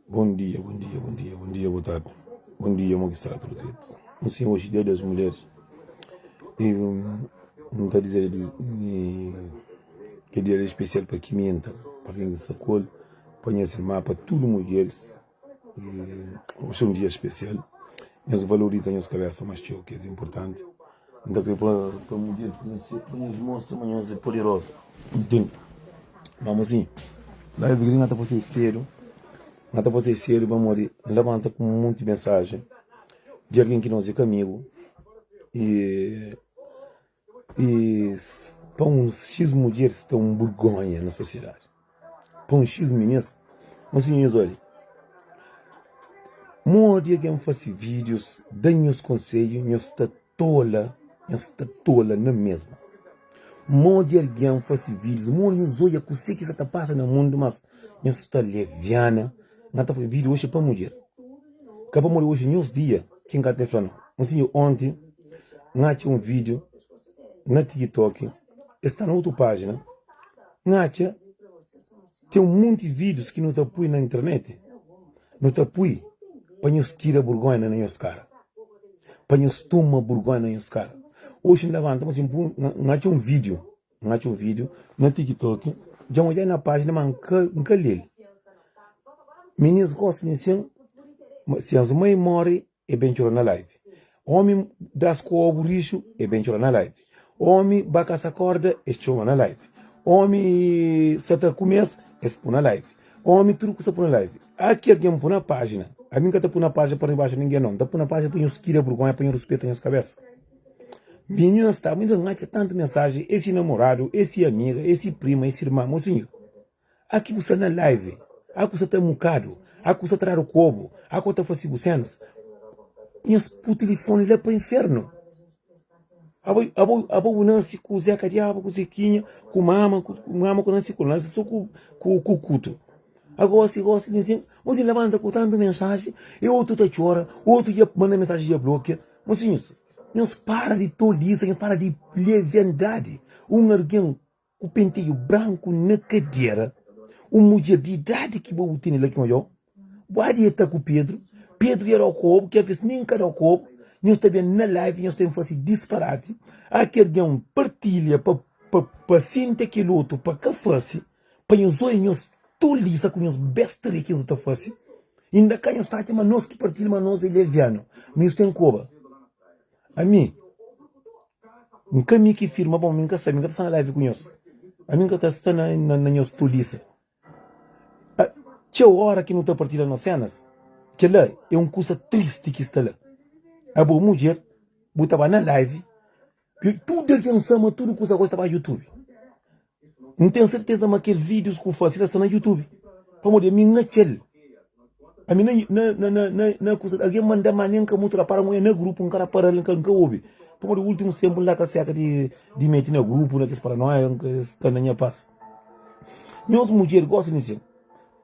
Bom dia, bom dia, bom dia, bom dia, boa tarde. Bom dia, mo ki sta tudo direito. Não sei hoje dia das mulheres. E não tá dizer que dia é especial para quimenta, para quem está com para nhas irmã, para tudo mulheres. E hoje é um dia especial. Nós valoriza nhas cabeça mais txeu, que é importante. N ta kre pa pa mudjer pa nhos pa nhos mostra ma nhos é poderosa. Ntende? Vamos assim. Live ki N ta fase sedu, N ta fase sedu pamodi N labanta ku monti mensajen di algen ki nos é ka amigu i i pa un xis mudjer sta un burgonha na sosiedadi. Pa un xis minis, mas nhos odja modi algen fase vídius da nhos konsedju nhos ta tola nhos sta tola na mesma modi algen fase vídius modi nhos odja kuse ki sta ta pasa na mundu mas nhos sta leviana na ta fase vídiu oxi pa mudjer ka pamodi oxi nhos dia ki nka ta fla no mas si onti N atxa un vídiu na tiktok es sta na otu pájina N atxa ten un monti vídius ki nu ta pui na internet nu ta pui pa nhos tira burgonha na nhos kara pa nhos toma burgonha na nhos kara oxi N labanta ma sin N atxa un vídiu N atxa un vídiu na tiktok dja N odja na pájina ma N ka N ka lel minis gosta di nsin ma si nhas mai more E ben txora na live. Omi das ku obu rixu, e ben txora na live. Omi ba kasa korda, es txoma na live. Omi sa ta kume-s, es pu na live. Omi tudu kusa pu na live. Aki algen pu na pajina. Ami N ka ta pu na pajina pa ribaxa ningen no. N ta pu na pajina pa nhos kria burgonha, pa nhos ruspeta nhos kabesa. Minina sta, mi N atxa tantu mensajen, e si namoradu, e si amiga, e si prima, e si irma. Mosinhu. A ki bu sta na live, a ku sta ta mukadu, a ku sta tradu kobu, a ku ta fasi bu senas. Nhas pu tilifoni la pa infernu. Abo, abo, abo bu nasi ku Zeka Diabu, ku Zekinha, ku mama, ku mama ku nasi ku nasi so ku ku ku kutu. Agosi, gosi, nsin, mosinhu labanta ku tantu mensaji, e otu ta txora, otu dja manda mensaji dja blokia. Mosinhus, nhos para di tolisa, nhos para di leviandadi. Un argen ku penteju branku na kadera, un mudjer di idadi ki bo bu tene la ki odjau, bu adi e ta ku Pedru, Pedru ya dau kobu, ki aves nin ka dau kobu, nhos ta ben na live nhos ta ben fasi disparati, a ki algen partilha pa pa pa sinta kel otu pa ka fasi, pa nhos odja nhos tolisa ku nhos bestaria ki nhos ta fasi, inda ka nhos ta atxa ma nos ki partilha ma nos é levianu, ma nhos ten koba. Ami N ka mi ki firma bon mi N ka sabe, mi ka ta sta na live ku nhos Ami N ka ta sta na na nhos tolisa Txeu ora ki nu ta partilha nos senas Kel-la é un kusa tristi ki sta la Abo mudjer bu ta ba na live Tudu algen sa ma tudu kusa gosi ta ba youtube N ten serteza ma kel vídeos ku fase la sta na youtube Pamodi ami N atxa-l Ami na na na na na kusa algen manda ma nen ka mutu rapara N na grupu N ka rapara-l N ka N ka obi Pamodi últimus ténpu N la ka seka di di mete na grupu na kes paranoia N ka sta na nha pas Nhos mudjer gosta di nsin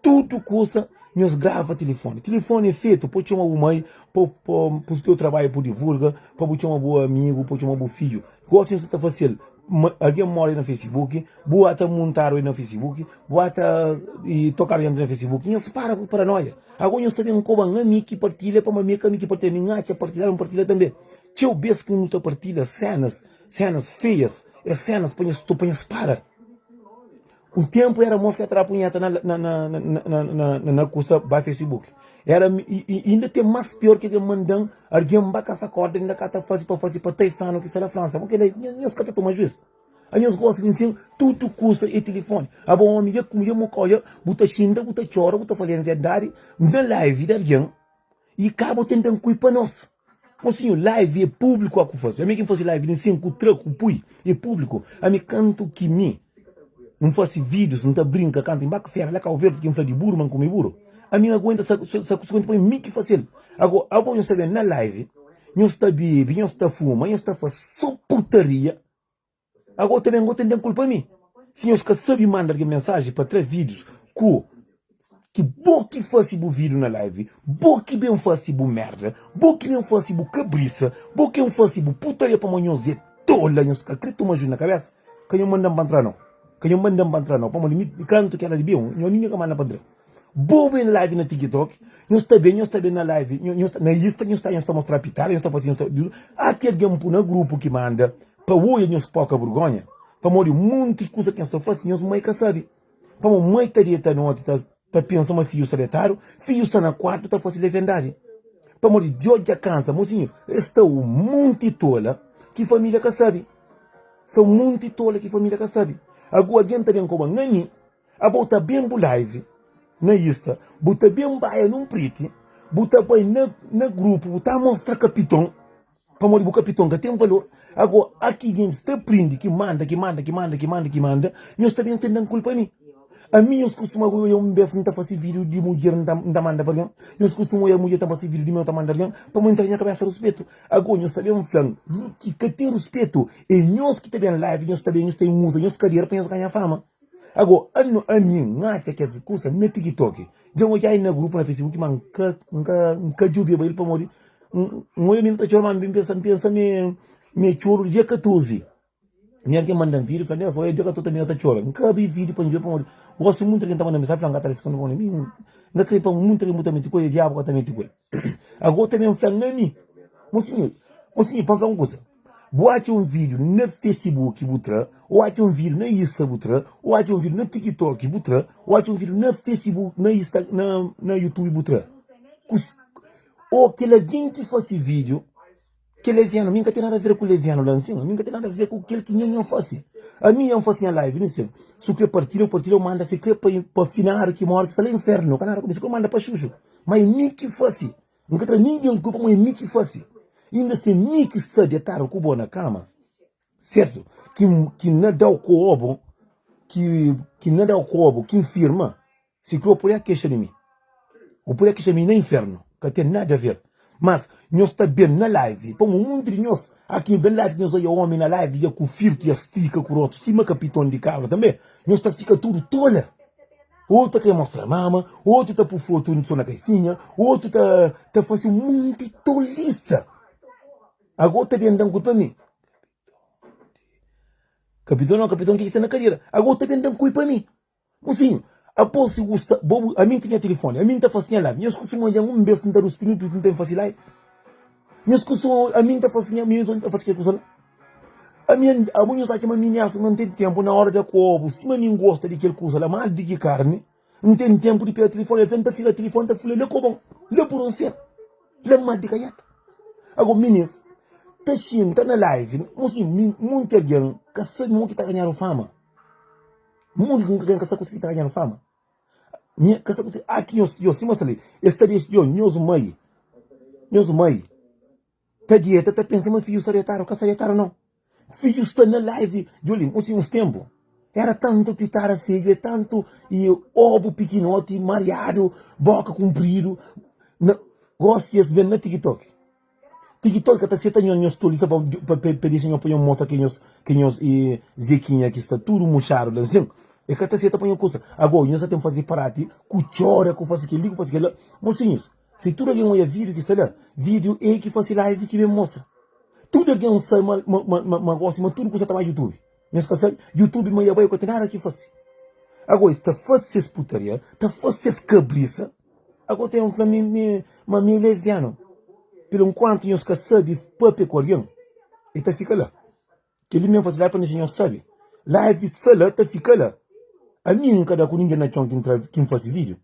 Tudu kusa nhos grava tilifoni. Tilifoni é fetu pa txoma bu mai, pa pa teu trabadju pa divulga, pa bu txoma bu amigu, pa txoma bu fidju. Gosi nhos ta fasel, algen more na facebook, bu ata muntadu na facebook, bu ata tokadu djanta na facebook. Nhos para ku paranoia. Ago nhos ta ben koba-m ami ki partilha pamodi mi é ka mi ki partilha, mi N atxa partilhadu, N partilha tanbe. Txeu bes ki nu ta partilha senas, senas feias, é senas pa nhos pa nhos para. Un tempu era mos ki tra punheta na na na na na na kusa ba facebook era inda ten mas pior ki algen mandan algen ba kasa korda inda ka ta fasi pa fasi pa taifanu ki sta na fransa mo kila nhos ka ta toma juiz anhos gosta di nsin tudu kusa e tilifoni abo omi dja kume dja mokau dja bu ta xinta bu ta txora bu ta fala en verdadi na live di algen I ka bo tenta nkui pa nos. Mosinhu, live é públiku a ku fase. Ami ki N fase live di nsin ku tra ku pui é públiku. Ami kantu ki mi N fase vídius N ta brinka kantu N ba fera la Kau Verdi ki N fla di buru ma N kume buru. Ami N aguenta sa sa ku pa mi ki fasel. Ago abo nhos ta ben na live nhos ta bebe nhos ta fuma nhos ta fase so putaria. Ago tanbe ngo ten ten kulpa mi si nhos ka sabi manda algen mensaji pa tra videos ku ki bo ki fasi bu video na live bo ki ben fasi bu merda bo ki ben fasi bu kabrisa bo ki ben fasi bu putaria pamo nhos e tola nhos ka kre toma juiz na kabesa ka nho mandan pa ntra nau ka nho mandan pa ntra nau pamodi mi kantu ki era di ben nho ninga ka manda pa ntra. Bo ben live na TikTok, nhos ta ben, nhos ta ben na live, nhos ta na Insta, nhos ta nhos ta mostra pitada, nhos ta fasi, nhos ta ah ki algen pu na grupu ki manda pa oia nhos poka burgonha, pamodi munti kusa ki nhos ta fasi nhos mai ka sabi. Pamodi mai ta deta noti ta ta pensa ma fiju sta detadu, fiju sta na kuartu ta fasi levendadi. Pamodi Dios dja kansa, mosinhu, es sta un munti tola ki familia ka sabi. Sta un munti tola ki familia ka sabi. Agu algen ta ben koba ngani. Abo ta ben bu live na ista bu ta ben baia num priti bu ta bai na na grupo bu ta mostra kapiton pamodi bu kapiton ka ten valor ago aki gentis ta prindi ki manda ki manda ki manda ki manda ki manda nhos ta ben ten dan kulpa mi ami nhos kustuma oia un bes nta fasi video di mudjer nta nta manda pa algen nhos kustuma oia mudjer ta fasi video di mi ta manda algen pamodi nta da nha kabesa ruspetu ago nhos ta ben flan ki ka ten ruspetu e nhos ki ta ben live nhos ta ben nhos ta uza nhos kadera pa nhos ganha fama. Ago ano ami N atxa kes kusa na tiktok. Dja N odja-i na grupu na facebook ma N ka N ka N ka djobeba el pamodi N odja mi ta txora ma N pensa N pensa ma e txoru di dia 14. Mi algen manda-m vídiu fla Nelson odja dia 14 mi ta txora. N ka abri vídiu pa N djobe pamodi gosi munti algen ta manda mensaji fla N ka ta responde pamodi mi N ka kre pa munti algen bu ta mete ku el e diabu ka ta mete ku el. Ago ta ben fla-m ami Mosinhu mosinhu pa N fla un kusa. Bu atxa un vídiu na Facebook bu tra, ou atxa un vídiu na Insta bu tra, ou atxa un vídiu na TikTok bu tra, ou atxa un vídiu na Facebook, na Insta, na, na YouTube bu tra. Kus, ou kel algen ki fase vídiu, kel levianu, mi nka ten nada a ver ku levianu la nsin, mi nka ten nada a ver ku kel ki nha nha fase. Ami nha fase nha live li nsin, si u kre partilha, u partilha, u manda si kre pa, pa finadu ki mora ki sta la infernu, ka nada ku mi, si kre manda pa xuxu, ma é mi ki fase. N ka tra ningen kulpa ma é mi ki fase. Inda si é mi ki sta detadu ku bo na kama, sertu? Ki ki na dau ku obo, ki ki na dau ku obo, ki N firma, si kre bu pode kexa di mi. Bu pode kexa di mi na infernu, ka ten nada a ver. Mas nhos ta ben na live, pamo munti di nhos, a ki ben live ki nhos oia omi na live ya ku firtu, ya stika ku rotu sima kapiton di kabra tanbe, nhos ta fika tudu tola. Otu ta kre mostra mama, otu ta pu fotu so na kaisinha, otu ta ta fasi un monti tolisa. Ago ta ben dan kulpa mi. Kapiton no, kapiton ki sta na kadera. Ago ta ben dan kulpa mi. Mosinhu, apo si bu sta, bo bu, ami n ten nha telefoni, ami n ta fasi nha live. Nhos kustuma odja un bes n ta ruspi nu n ta fasi live. Nhos kustuma ami n ta fasi nha, mi n ta fasi kel kusa la. Ami abo nhos atxa ma mi nessa ma N ten tempu na ora di akobu sima mi N gosta di kel kusa la mas di ki karni N ten tempu di pega tilifoni el fla N ta fika tilifoni ta fla la kobon la buronser la mar di kaiata ago minis ta xinta na live mosi mi munti algen ka sabi mo ki ta ganhadu fama munti algen ka sabi kusa ki ta ganhadu fama mi ka sabi kusa aki nhos yo sima sta li es ta dexa yo nhos mai nhos mai Ta dieta ta pensa ma fidju sta detadu, ka sta detadu nau. Fidju sta na live, djoli, un uns tempu era tantu pitara fidju, e tantu e obu pikinoti, mariadu, boka kunpridu, na gosi es ben na tiktok. Tiktok ka ta seta nhos, nhos tolisa pa pa pa dexa nhos pa nhos mostra ke nhos ke nhos e zekinha ki sta tudu muxadu la nsin, e ka ta seta pa nhos kusa. Ago nhos sa ten fasi parati ku txora, ku fasi keli, ku fasi kela, mosinhus. Si tudu algen oia vídiu ki sta la, vídiu é ki fase live ki ben mostra. Tudu algen sabe ma, ma, ma, ma gosi ma tudu kusa ta bai YouTube. Nhos ka sabe? YouTube ma ia bai ka ten nada ki fase. Ago es ta fase ses putaria, ta fase ses kabrisa. Ago ten un fla mi, mi, ma mi é levianu. Pelo nkuantu nhos ka sabe papia ku algen, e ta fika la. Kel-li mi N fase live pa nhos nhos sabe. Live sta la, ta fika la. Ami N ka da ku ningen na txon ki N tra, ki N fase vídiu.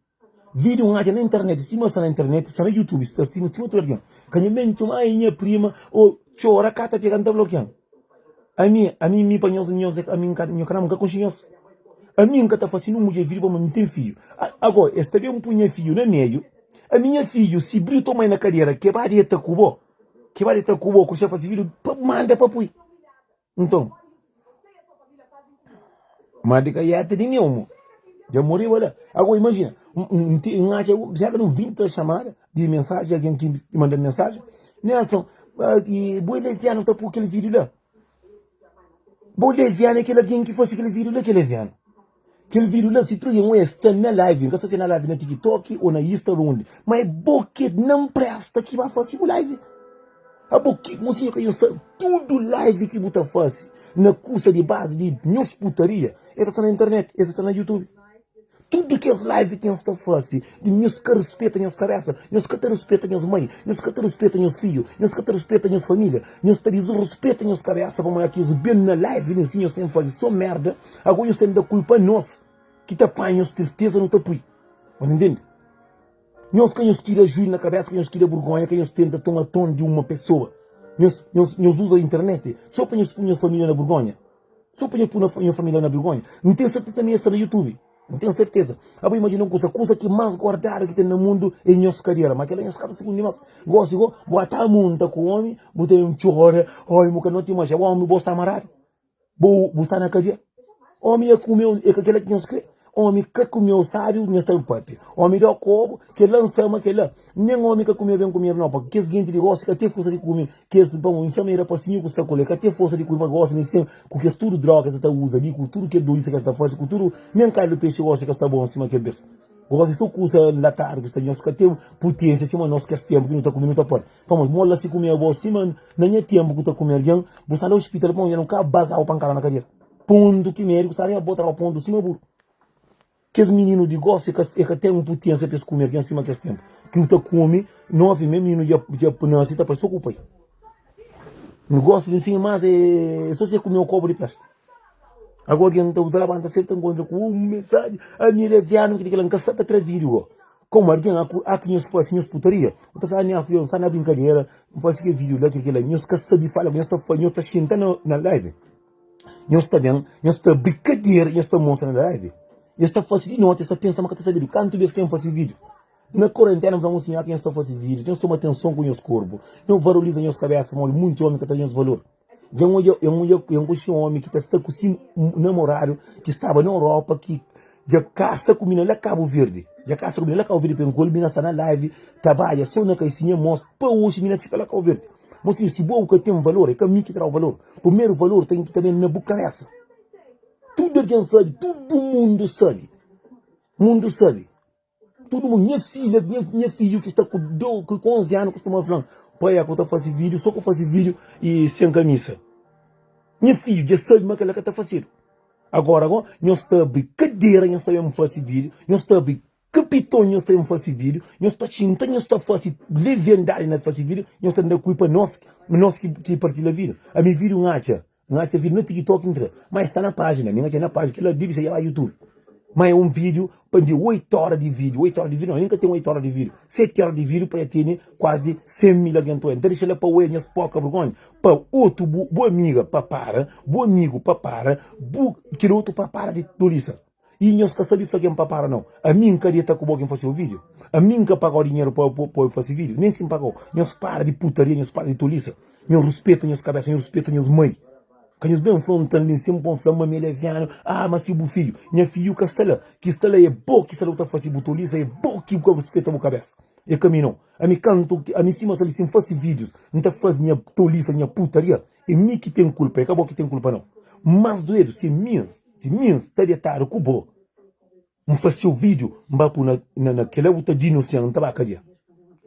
Video n atxa na internet sima sta na internet sta na youtube sta sima sima tudu algen ka nha ben txoma ai nha prima o txora ka ta pega n ta blokian ami ami mi pa nhos nhos ami n ka nho ka n ka konxi nhos ami n ka ta fasi nun mudjer video pamodi n ten fidju ago es ta ben pui nha fidju na meiu ami nha fidju si briu tomai na kadera ke ba deta ku bo ke ba deta ku bo ku xa fasi video pa manda pa pui. Nton, ma di kaiata di meu mo, dja moreba la. Agora imajina, N atxa serka di un 20 xamada di mensaji, algen ki manda-m mensaji, Nelson, bo é levianu ta pui kel vídiu la? Bo levianu é kel algen ki fase kel vídiu la ki é levianu. Kel vídeo la si tudu algen sta na live, N ka sta se na live na TikTok ou na Insta ou undi, ma é bo ke nan presta ki ba fasi bu live. Abo ki mosinho ka nhos sabe tudu live ki bu ta fasi na kusa di base di nhos putaria, e ta sta na internet, e ta sta na YouTube. Tudu kes live ki nhos ta fase di nhos ka ruspeta nhos kabesa, nhos ka ta ruspeta nhos mai, nhos ka ta ruspeta nhos fidju, nhos ka ta ruspeta nhos familia, nhos ta disruspeta nhos kabesa pamodi ki nhos ben na live li si nhos ten fase so merda, ago nhos ten da kulpa nos ki ta panha nhos tristeza nu ta pui. Nhos intende? Nhos ka nhos kria juiz na kabesa, ka nhos kria burgonha, ka nhos tenta toma ton di uma pesoa. Nhos, nhos, nhos uza internet so pa nhos pui nhos familia na burgonha. So pa nhos pui nhos familia na burgonha. N ten serteza ma es sta na youtube. N ten serteza. Abo imajina un kusa, kusa ki mas guardadu ki ten na mundu é nhos kadera. Ma kela nhos ka ta sukundi mas. Gosi go, bo ata munta ku omi, bu ta txora, oi, mu ka noti mas. Omi, bo sta amaradu. Bo bu sta na kadia. Omi e kumeu, e ka kela ki nhos kre. Omi ka kumeu sabi, nhos ta papia. Omi da kobu, kela nsama kela. Nen omi ka kumeu ben kumedu nau, pa kes genti di gosi ka ten forsa di kume kes pon. Nsama e rapasinhu ku sta ku el, e ka ten forsa di kume pa gosi nen sen ku kes tudu droga kes ta uza li, ku tudu kel dolisa kes ta fasi, ku tudu nen kaldu pexi gosi ka sta bon sima kel bes. Gosi so kusa nlatadu ki sta nhos ka ten putensia sima nos kes tenpu ki nu ta kume nu ta pode. Pamodi mola si kume abo sima na nha tempu ku ta kume algen bu sta na hospital pamodi nha nu ka bazau pa nkaba na kadera pontu ki mediku sta abo traba pontu sima buru kes mininu di gosi e ka ten putensia pa es kume algen sima kes tempu ki bu ta kume 9 me mininu dja nasi ta parse so ku pai nu gosta di nsina mas e so si e kume un kopu di pesta agora algen ta labanta sedu ta nkontra ku un mensaji ami é levianu kila kila nka sa ta tra video go. Komu algen a ki nhos fase nhos putaria, bu ta fla, Nhas, yo sta na brinkadera, N fase kel video la, kel kel la. Nhos ka sabe fala, nhos ta nhos ta xinta na live, nhos ta ben, nhos ta brikadera, nhos ta mostra na live, nhos ta fase di noti, nhos ta pensa ma ka ta sabedu. Kantu bes ki N fase video? Na korentena N fla un sinhor ki nhos ta fase video, nhos toma atenson ku nhos korpu, nhos valoriza nhos kabesa, pamodi munti omi ka ta da nhos valor. Dja N odja, N odja, N konxe un omi ki ta sta ku si namoradu ki staba na Europa ki dja kasa ku mina la Kabu Verdi. Dja kasa ku mina la Kabu Verdi pa N ku el, mina sta na live ta badja so na kaisinha mos pa oxi mina fika la Kabu Verdi. Mosinhu, si bo bu ka ten valor, é ka mi ki ta dau valor. Primeru valor ten ki ta ben na bu kabesa. Tudu algen sabe, tudu mundu sabe. Mundu sabe. Tudu mundu, nha filha, nha, nha fidju ki sta ku do, ku 11 anu kustuma fla-m, pai, aku ta fase vídiu, so ku fase vídiu i sen kamisa. Nha fidju dja sabe ma kel-la ka ta fasedu. Agora, go, nhos ta abri kadera, nhos ta ben fase vídiu, nhos ta abri kapiton, nhos ta ben fase vídiu, nhos ta xinta, nhos ta fase leviandadi na fase vídiu, nhos ta da kulpa nos, nos ki, ki partilha vídiu. Ami vídiu N atxa. N atxa vídeo na TikTok N tra, ma sta na página, mi N atxa na página, kel-la debe ser dja YouTube. Ma é un vídeo pa di 8 ora di vídeo, 8 ora di vídeo, não, nem ka ten 8 ora di vídeo, 7 ora di vídeo pa ya tene kuazi 100 mil algen ta oia. N ta dexa la pa oia nhos poka burgonha, pa otu bu, bu amiga pa para, bu amigu pa para, bu kel otu pa para di tolisa. I nhos ka sabe fla ken pa para nau. Ami N ka deta ku bo ki N fase un video. Ami N ka pagau dinheru pa pa N fase video. Nen si N pagau. Nhos para di putaria, nhos para di tolisa. Nhos ruspeta nhos kabesa, nhos ruspeta nhos mai. Ka nhos ben fla un tan li nsin pa N fla ma mi é levianu. Ah, ma si bu fidju. Nha fidju ka sta la. Ki sta la é bo ki sta la bu ta fase bu tolisa, é bo ki bu ka ruspeta bu kabesa. É ka mi nau. Ami kantu ami sima sta li si N fase videos, N ta fase nha tolisa, nha putaria. É mi ki ten kulpa, é ka bo ki ten kulpa nau. Mas duedu si mi Si mi N sta detadu ku bo, N fase-u vídiu, N ba pui na na kela bu ta dinunsian, N ta ba kadia.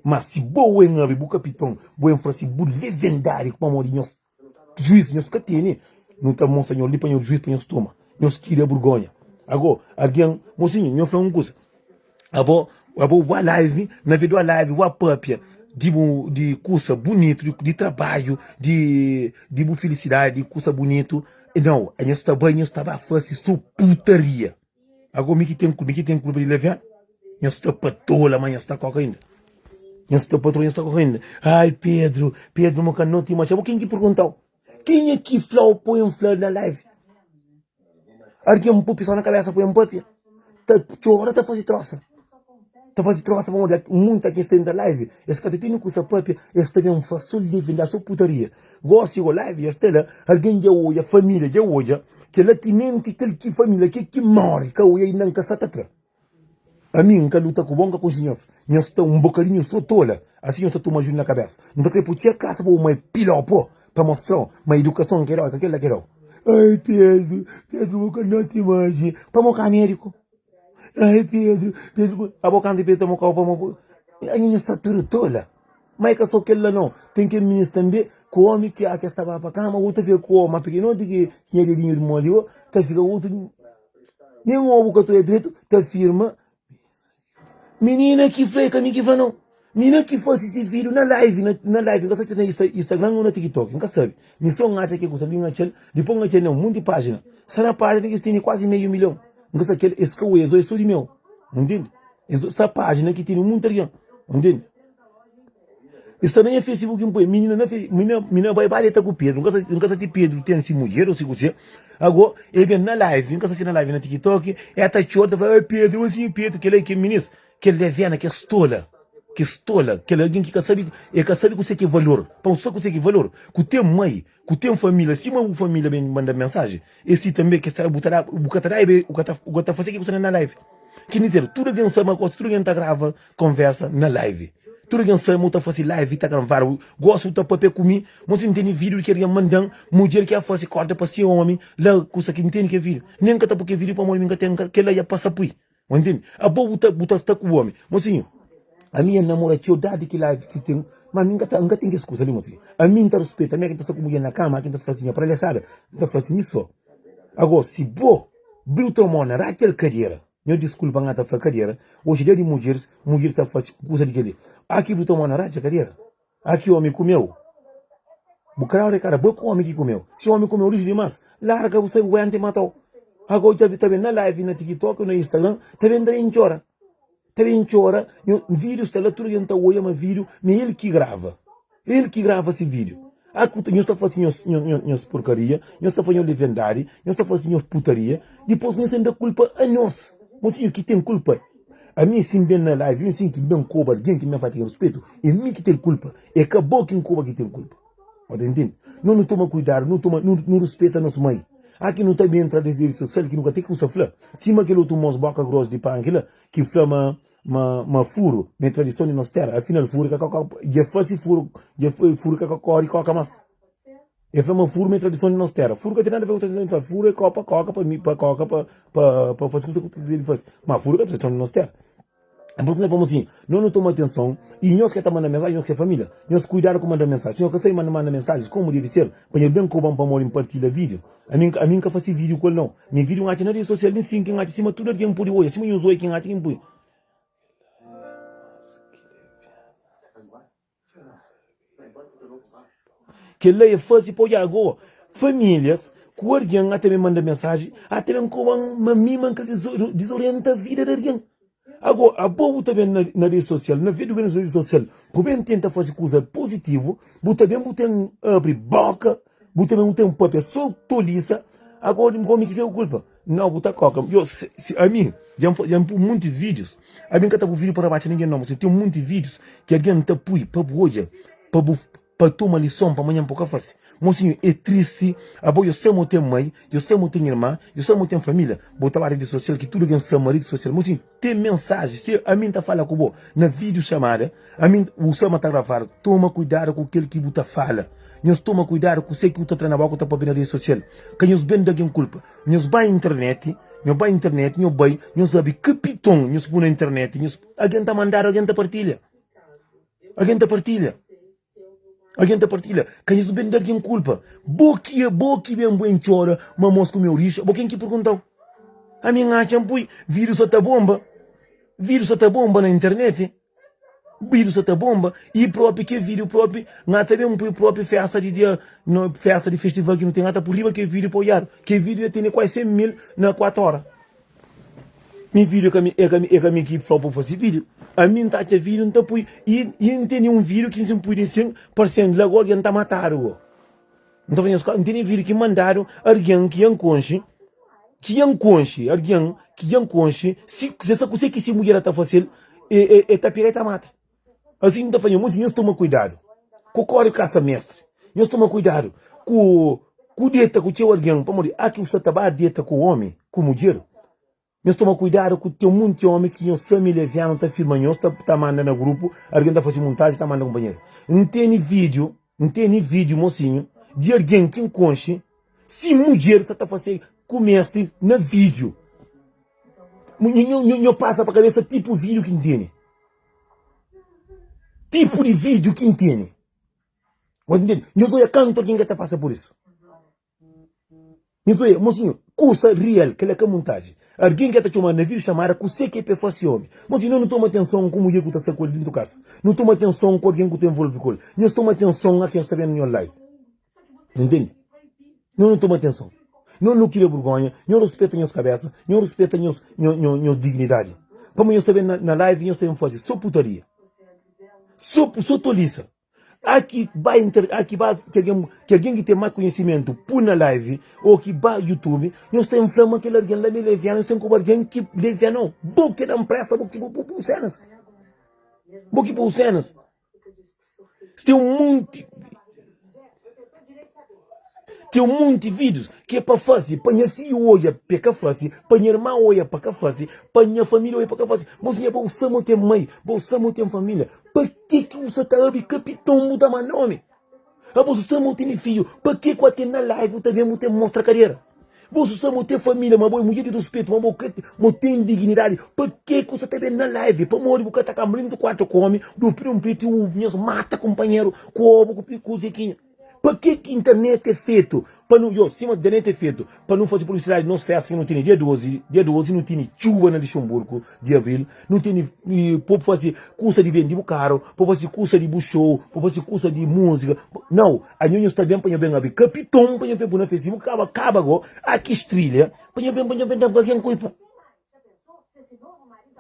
Ma si bo N abri bu kapiton, bo N fase bu levendadi pamodi nhos juiz nhos ka tene, nu ta mostra nhos li pa nhos juiz pa nhos toma. Nhos kria burgonha. Ago, algen, mosinhu, nho fla un kusa. Abo, abo ba live, na vez do live ba papia di bu di kusa bunitu, di, di trabadju, di di bu felicidade, di kusa bunitu. Não, nhos ta bai, nhos ta ba fase so putaria. Ago mi ki ten mi ki ten kulpa di levian? Nhos ta patola, ma nhos ta koka inda. Nhos ta patola, nhos ta koka inda. Ai Pedro, Pedro mo ka noti ma abo ken ki perguntau? Kenha ki flau poi N fla na live? Algen poi pisoa na kabesa poi N papia? Ta txora ta faze trosa. Ta faze trosa pamodi munta kes ta entra live es ka ta tene kusa papia, es ta ben fla so leviandadi, so putaria. Gosi go live es ta la, algen dja odja, familia dja odja kel-la timenti kel ki familia kel ki more ka odja inda N ka sa ta tra. Ami N ka luta ku bo, N ka konxe nhos. Nhos sta un bokadinhu so tola, asi nhos ta toma juiz na kabesa. N ta kre pui tia kasa pa bu mai pilau po, pa mostrau ma idukason ke dau, é ka kel la ke dau. Ai Pedru, Pedru bu ka noti imaji, pamo ka mediku. Ai Pedru, Pedru bu, abo kantu Pedru ta mokau pamo bu, ai nhos sta tudu tola. Ma é ka so kel la nau, ten kel minis tanbe ku omi ki a kes ta ba pa kama, otu ta fika ku omi, ma pikinoti ki nha dedinhu di modi bo, ta fika otu. Nen obu ka ta oia dretu, ta afirma Minina ki fla, é ka mi ki fla nau. Minina ki fase si video na live, na live, N ka sabe si na Instagram ou na TikTok, N ka sabe. Mi so N atxa ke kusa li, N atxal, dipos N atxal na un monti pajina. Sta na pajina ki es tene kuazi meiu milhon. N ka sabe kel, es ka oia, es oia so di meu. Ntende? Es sta pajina ki tene monti algen. Ntende? E sta na nha Facebook N poi minina na minina minina bai ba deta ku Pedro N ka sa N ka sa si Pedro ten si mudjer ou si kuse ago e ben na live N ka sa si na live na TikTok e ta txora ta fla ai Pedro asin Pedro kila e ke minis kel leviana kes tola kes tola kel algen ki ka sabi e ka sabi kuse ki valor pa un sa kuse ki valor ku ten mai ku ten familia sima bu familia ben manda mensaji e si tanbe ke sta bu ta da bu ka ta da bu ka ta bu ka ta fase ke ku sta na live ki dizer tudu algen sa ma gosi tudu algen ta grava Konversa na live. Tudu algen sabe ma u ta fase live ta gravadu. Gosi u ta papia ku mi, ma si N tene video di ki algen mandan, mudjer ki a fase korda pa se omi la kusa ki N tene ke video. Nen N ka ta pui ke video pamodi mi N ka ten, kela ya pasa pui. Bu ntende? Abo bu ta bu ta sta ku bu omi. Mosinhu, ami N namora txeu dadi ki live ki ten, ma mi N ka ta N ka ten kes kusa li mosinhu. Ami N ta ruspeta, ami ki N ta sta ku mudjer na kama, ki N ta fase nha palhasada, N ta fase mi so. Ago si bo briu ta mona ratxa el kadera. Nha diskulpa nha ta fla kadera oji dia di mudjeris mudjer ta fasi kusa di keli aki bu toma na ratxa kadera aki omi kumeu bu ka dau rekada bo ku omi ki kumeu si omi kumeu rixu dimas larga bu sai guenta i matau ago ta ben na live na tiktok na instagram ta ben ta ben txora ta ben txora video sta la tudu algen ta oia ma video ma el ki grava. El ki grava si video. Ah ku nhos ta fasi nhos nhos porcaria, nhos ta fasi nhos leviandadi, nhos ta fasi nhos putaria, dipos nhos ten da kulpa a nhos. Mosinhu ki ten kulpa. Ami si N ben na live, mi si ki ben koba algen ki ben fati ken ruspetu, e mi ki ten kulpa, e ka bo ki N koba ki ten kulpa. Bo ta intende? No nu toma kuidadu, nu toma nu ruspeta nos mai. Ah ki nu ta ben entra des redi sosial ki nu ka ten kusa fla. Sima kel otu mos boka gros di panki la ki fla ma Ma ma furu ma é tradison di nos tera afinal furu ka ka dja fasi furu dja furu ka ka kori koka mas e fla ma furu ma é tradison di nos tera furu ka ten nada a ver ku tradison di nos tera furu é kopa koka pa mi pa koka pa pa pa fasi kusa ku ta debe fasi ma furu ka tradison di nos tera pur isu pamo si no nu toma atenson i nhos ke ta manda mensaji nhos ke familia nhos kuidadu ku manda mensaji si nhos ka sabi manda manda mensaji komu debe ser pa nhos ben koba-m pamodi N partilha video ami ami N ka fasi video ku el nau Mi video N atxa na rede sosial li sin ki N atxa sima tudu algen pudi oja sima nhos oja ki N atxa ki N pui. Kel-la e fase pa odja agoa familias ku algen ata ben manda mensaji ata ben koba-m ma mi ma N ka dizorienta vida di algen. Ago, abo bu ta ben na redi sosial, na vez di bu ben na redi sosial, bu ben tenta faze kuza puzitivu, bu ta ben bu ten abri boka, bu ta ben bu ten papia so tolisa, ago di omi ki fika ku kulpa? Nau, bu ta koka. Yo, si ami, dja N pui muntis videos, ami N ka ta pui video pa rabaxa ningen nau, ma ten munti videos ki algen ta pui pa bu odja, pa bu Pa toma lison pa manhan pa ka fase. Mosinhu é tristi abo yo sa mo ten mai yo sa mo ten irma yo sa mo ten familia bo ta ba redi sosial ki tudu algen sa ma redi sosial mosinhu ten mensaji si ami nta fala ku bo na video chamada ami bu sa ma ta gravadu toma kuidadu ku kel ki bu ta fala nhos toma kuidadu ku se ki bu ta tra na boka ta papia na redi sosial ka nhos ben da algen kulpa nhos bai internet nhos bai internet nhos bai nhos abi ki piton nhos pui na internet nhos algen ta mandadu algen ta partilha. Algen ta partilha. Algen ta partilha. Ka nhos ben da algen kulpa. Bo ki é bo ki ben bu entxora ma mos ku meu rixa. Bo ken ki perguntau? Ami N atxa N pui vídeo sa ta bomba. Vídeo sa ta bomba na internet. Vídeo sa ta bomba. I propi ke vídeo propi N ata ben pui propi festa di dia no festa di festival ki nu ten. N ata pui riba ke vídeo pa odjadu. Ke vídeo ya tene kuase 100 mil na 4 ora. Mi video ka mi, e ka mi, e ka mi ki flau pa fasi video. Ami N ta atxa video N ta pui. I, i N tene un video ki si N pui di sin, parsen la go algen ta matadu go. N ta fla nhos, N tene video ki mandadu algen ki N konxe, ki N konxe, algen ki N konxe, si, se sa kuse ki si mudjer ta fasel, e, e, e ta pega e ta mata. Asin N ta fla nhos, mosi nhos toma kuidadu ku kori kasa mestri, nhos toma kuidadu ku ku deta ku txeu algen, pamodi aki bu sta ta ba deta ku omi ku mudjer, nhos toma kuidadu ku ten munti omi ki nhos sa mi levianu ta firma nhos ta ta manda na grupu, algen ta fasi muntaji ta manda kunpanheru. N tene video, N tene video mosinhu di algen ki N konxe si mudjer sa ta fase ku mestri na video. Nho pasa pa kabesa tipu video ki N tene. Tipu di vídiu ki N tene. Bo ta ntende? Nhos odja kantu algen ka ta pasa pur isu. Nhos odja, mosinhu, kusa real, kel-la ka muntaji. Algen ki ta txoma na vídeo xamada kuse ki é pa fase omi. Mas si no nu toma atenson ku mudjer ku ta sta ku el dintu kasa. Nu toma atenson ku algen ku ta envolve ku el. Nhos toma atenson a ken sta ben na nho live. Ntende? Nho nu toma atenson. Nho nu kria burgonha. Nho ruspeta nhos kabesa. Nho ruspeta nhos, nho, nho, nhos dignidadi. Pamo nhos ta ben na, na live nhos ta ben faze so putaria. So, so tolisa. Há ki ba inter, há ki ba ki algen, ki algen ki ten más konhisimentu pui na live ou ki ba youtube, nhos ta infla ma kel algen la mi leviana, nhos ten koba algen ki leviana bo ki da npresa bo ki bu bu senas. Bo ki bu senas. Tem um monte Tem um monte vídeos que é pa faze, pa nha filho odja pa ka faze, pa nha irmã odja pa ka faze, pa nha família odja pa ka faze. Mosinha, bo sa mo ten mãe, bo sa mo ten família. Pa ke ki bu sa ta abri kapiton bu ta manda omi? Abo su sa mo tene fidju, pa ke ku ate na live bu ta ben bu ta mostra kadera? Bo su sa mo ten família, ma bo é mudjer di ruspetu, ma bo ka mo ten dignidadi, pa ke ku sa ta ben na live? Pamodi bu ka ta kamba dentu kuartu ku omi, du pidi un piti, u nhos mata kunpanheru ku obu ku ku zekinha. Pa ke ki internet é fetu? Pa nu, yo, sima internet é fetu pa nu faze publisidadi di nos festa ki nu tene dia 12, dia 12 nu tene txuba na Luxemburgo di abril, nu tene pa bu faze kusa di bende bu karu, pa bu faze kusa di bu show, pa bu faze kusa di musika. Nau, anho nho sta ben pa nho ben abri kapiton pa nho ben pui na Facebook, kaba kaba go, aki strilha pa nho ben pa nho ben da algen kuipa.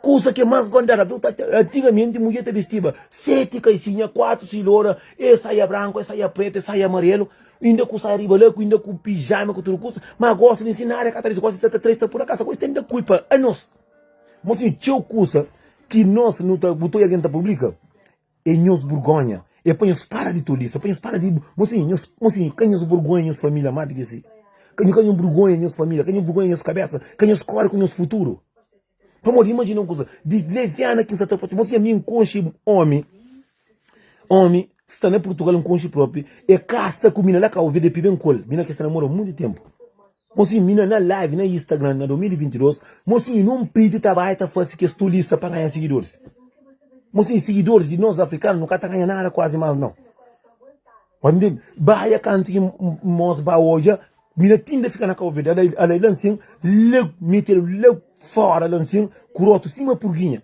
Kusa ki mas gondada viu ta antigamenti mudjer ta bistiba seti kaisinha, kuatu silora, e saia branku, e saia pretu, e saia amarelu, inda ku saia riba la, inda ku pijama ku tudu kusa, ma gosi di nsinadu e ka ta bisti, gosi sa ta trai sta pura kasa, gosi ten da kulpa anos. Mosinhu txeu kusa ki nos nu ta bu ta oja algen ta publika. É nhos burgonha. É pa nhos para di tolisa, pa nhos para di. Mosinhu, nhos, mosinhu, ka nhos burgonha nhos família más di ki si. Ka nhos, ka nhos burgonha nhos família, ka nhos burgonha nhos kabésa, ka nhos kóre ku nhos futuru. Pamodi, imajina un kuza, di leviana ki N sa ta fase, mosinhu, ami N konxe ómi, ómi sta na Purtugal, N konxe própi, e kasa ku mina la Kau Verde, epi ben ku el, mina ki sta namora monti ténpu. Mosinhu, mina na live na Instagram na 2022, mosinhu, nun priti ta bai ta fase kes tolisa pa ganha sigidoris. Mosinhu, sigidoris di nos afrikanu nu ka ta ganha nada kuazi mas nau. Pa ntende? Baia kantu ki mos ba odja, mina tinda fika na Kau Verde, ala ala la nsin, la metedu la fora la nsin, ku rotu sima purginha.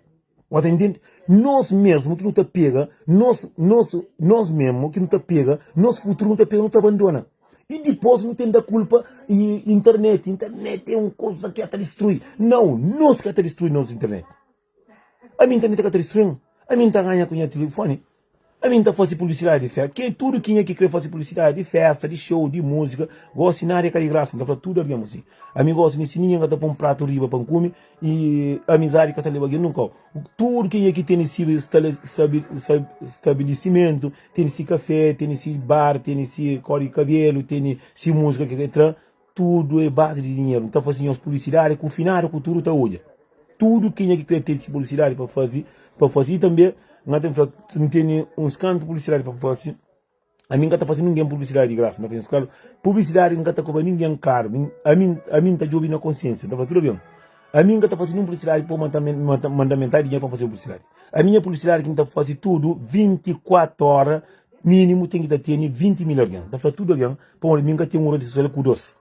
Bo ta intende? Nos mesmu ki nu ta pega, nos, nos, nos mesmu ki nu ta pega, nos futuru nu ta pega, nu ta abandona. I dipôs nu ten da kulpa i internet. Internet é un kuza ki ta distrui. Nau, nos ki ta distrui nos internet. Ami internet ka ta distrui-m. Ami N ta ganha ku nha tilifoni. Ami N ta fase publisidadi di festa. Ke tudu kenha ki kre fase publisidadi di festa, di show, di múzika, gosi nada é ka di grasa. N ta fla tudu algen si. Ami gosi mi si ningen ka ta pon pratu riba pa N kume i amizadi ka ta leba algen nunka. Tudu kenha ki tene si stabilisimentu, tene si kafé, tene si bar, tene si kor di kabelu, tene si múzika ki kre tra, Tudu é bazi di dinheru. N ta fase nhos publisidadi ku finadu ku tudu ta odja. Tudu kenha ki kre ten si publisidadi pa fase, pa fase. I tanbe N ka ten fla, N tene uns kantu publisidadi pa fase. Ami N ka ta fase ningen publisidadi di grasa. N ta fla nhos klaru, publisidadi N ka ta kobra ningen karu. Ami, ami N ta djobe na konsiensia. N ta fla tudu algen, ami N ka ta fase nin publisidadi pa manda metadi dinheru pa N fase publisidadi. Ami nha publisidadi ki N ta fase tudu 24 ora minimu ten ki ta tene 20 mil algen. N ta fla tudu algen, Pamodi mi N ka ten un redi sosial ku dos.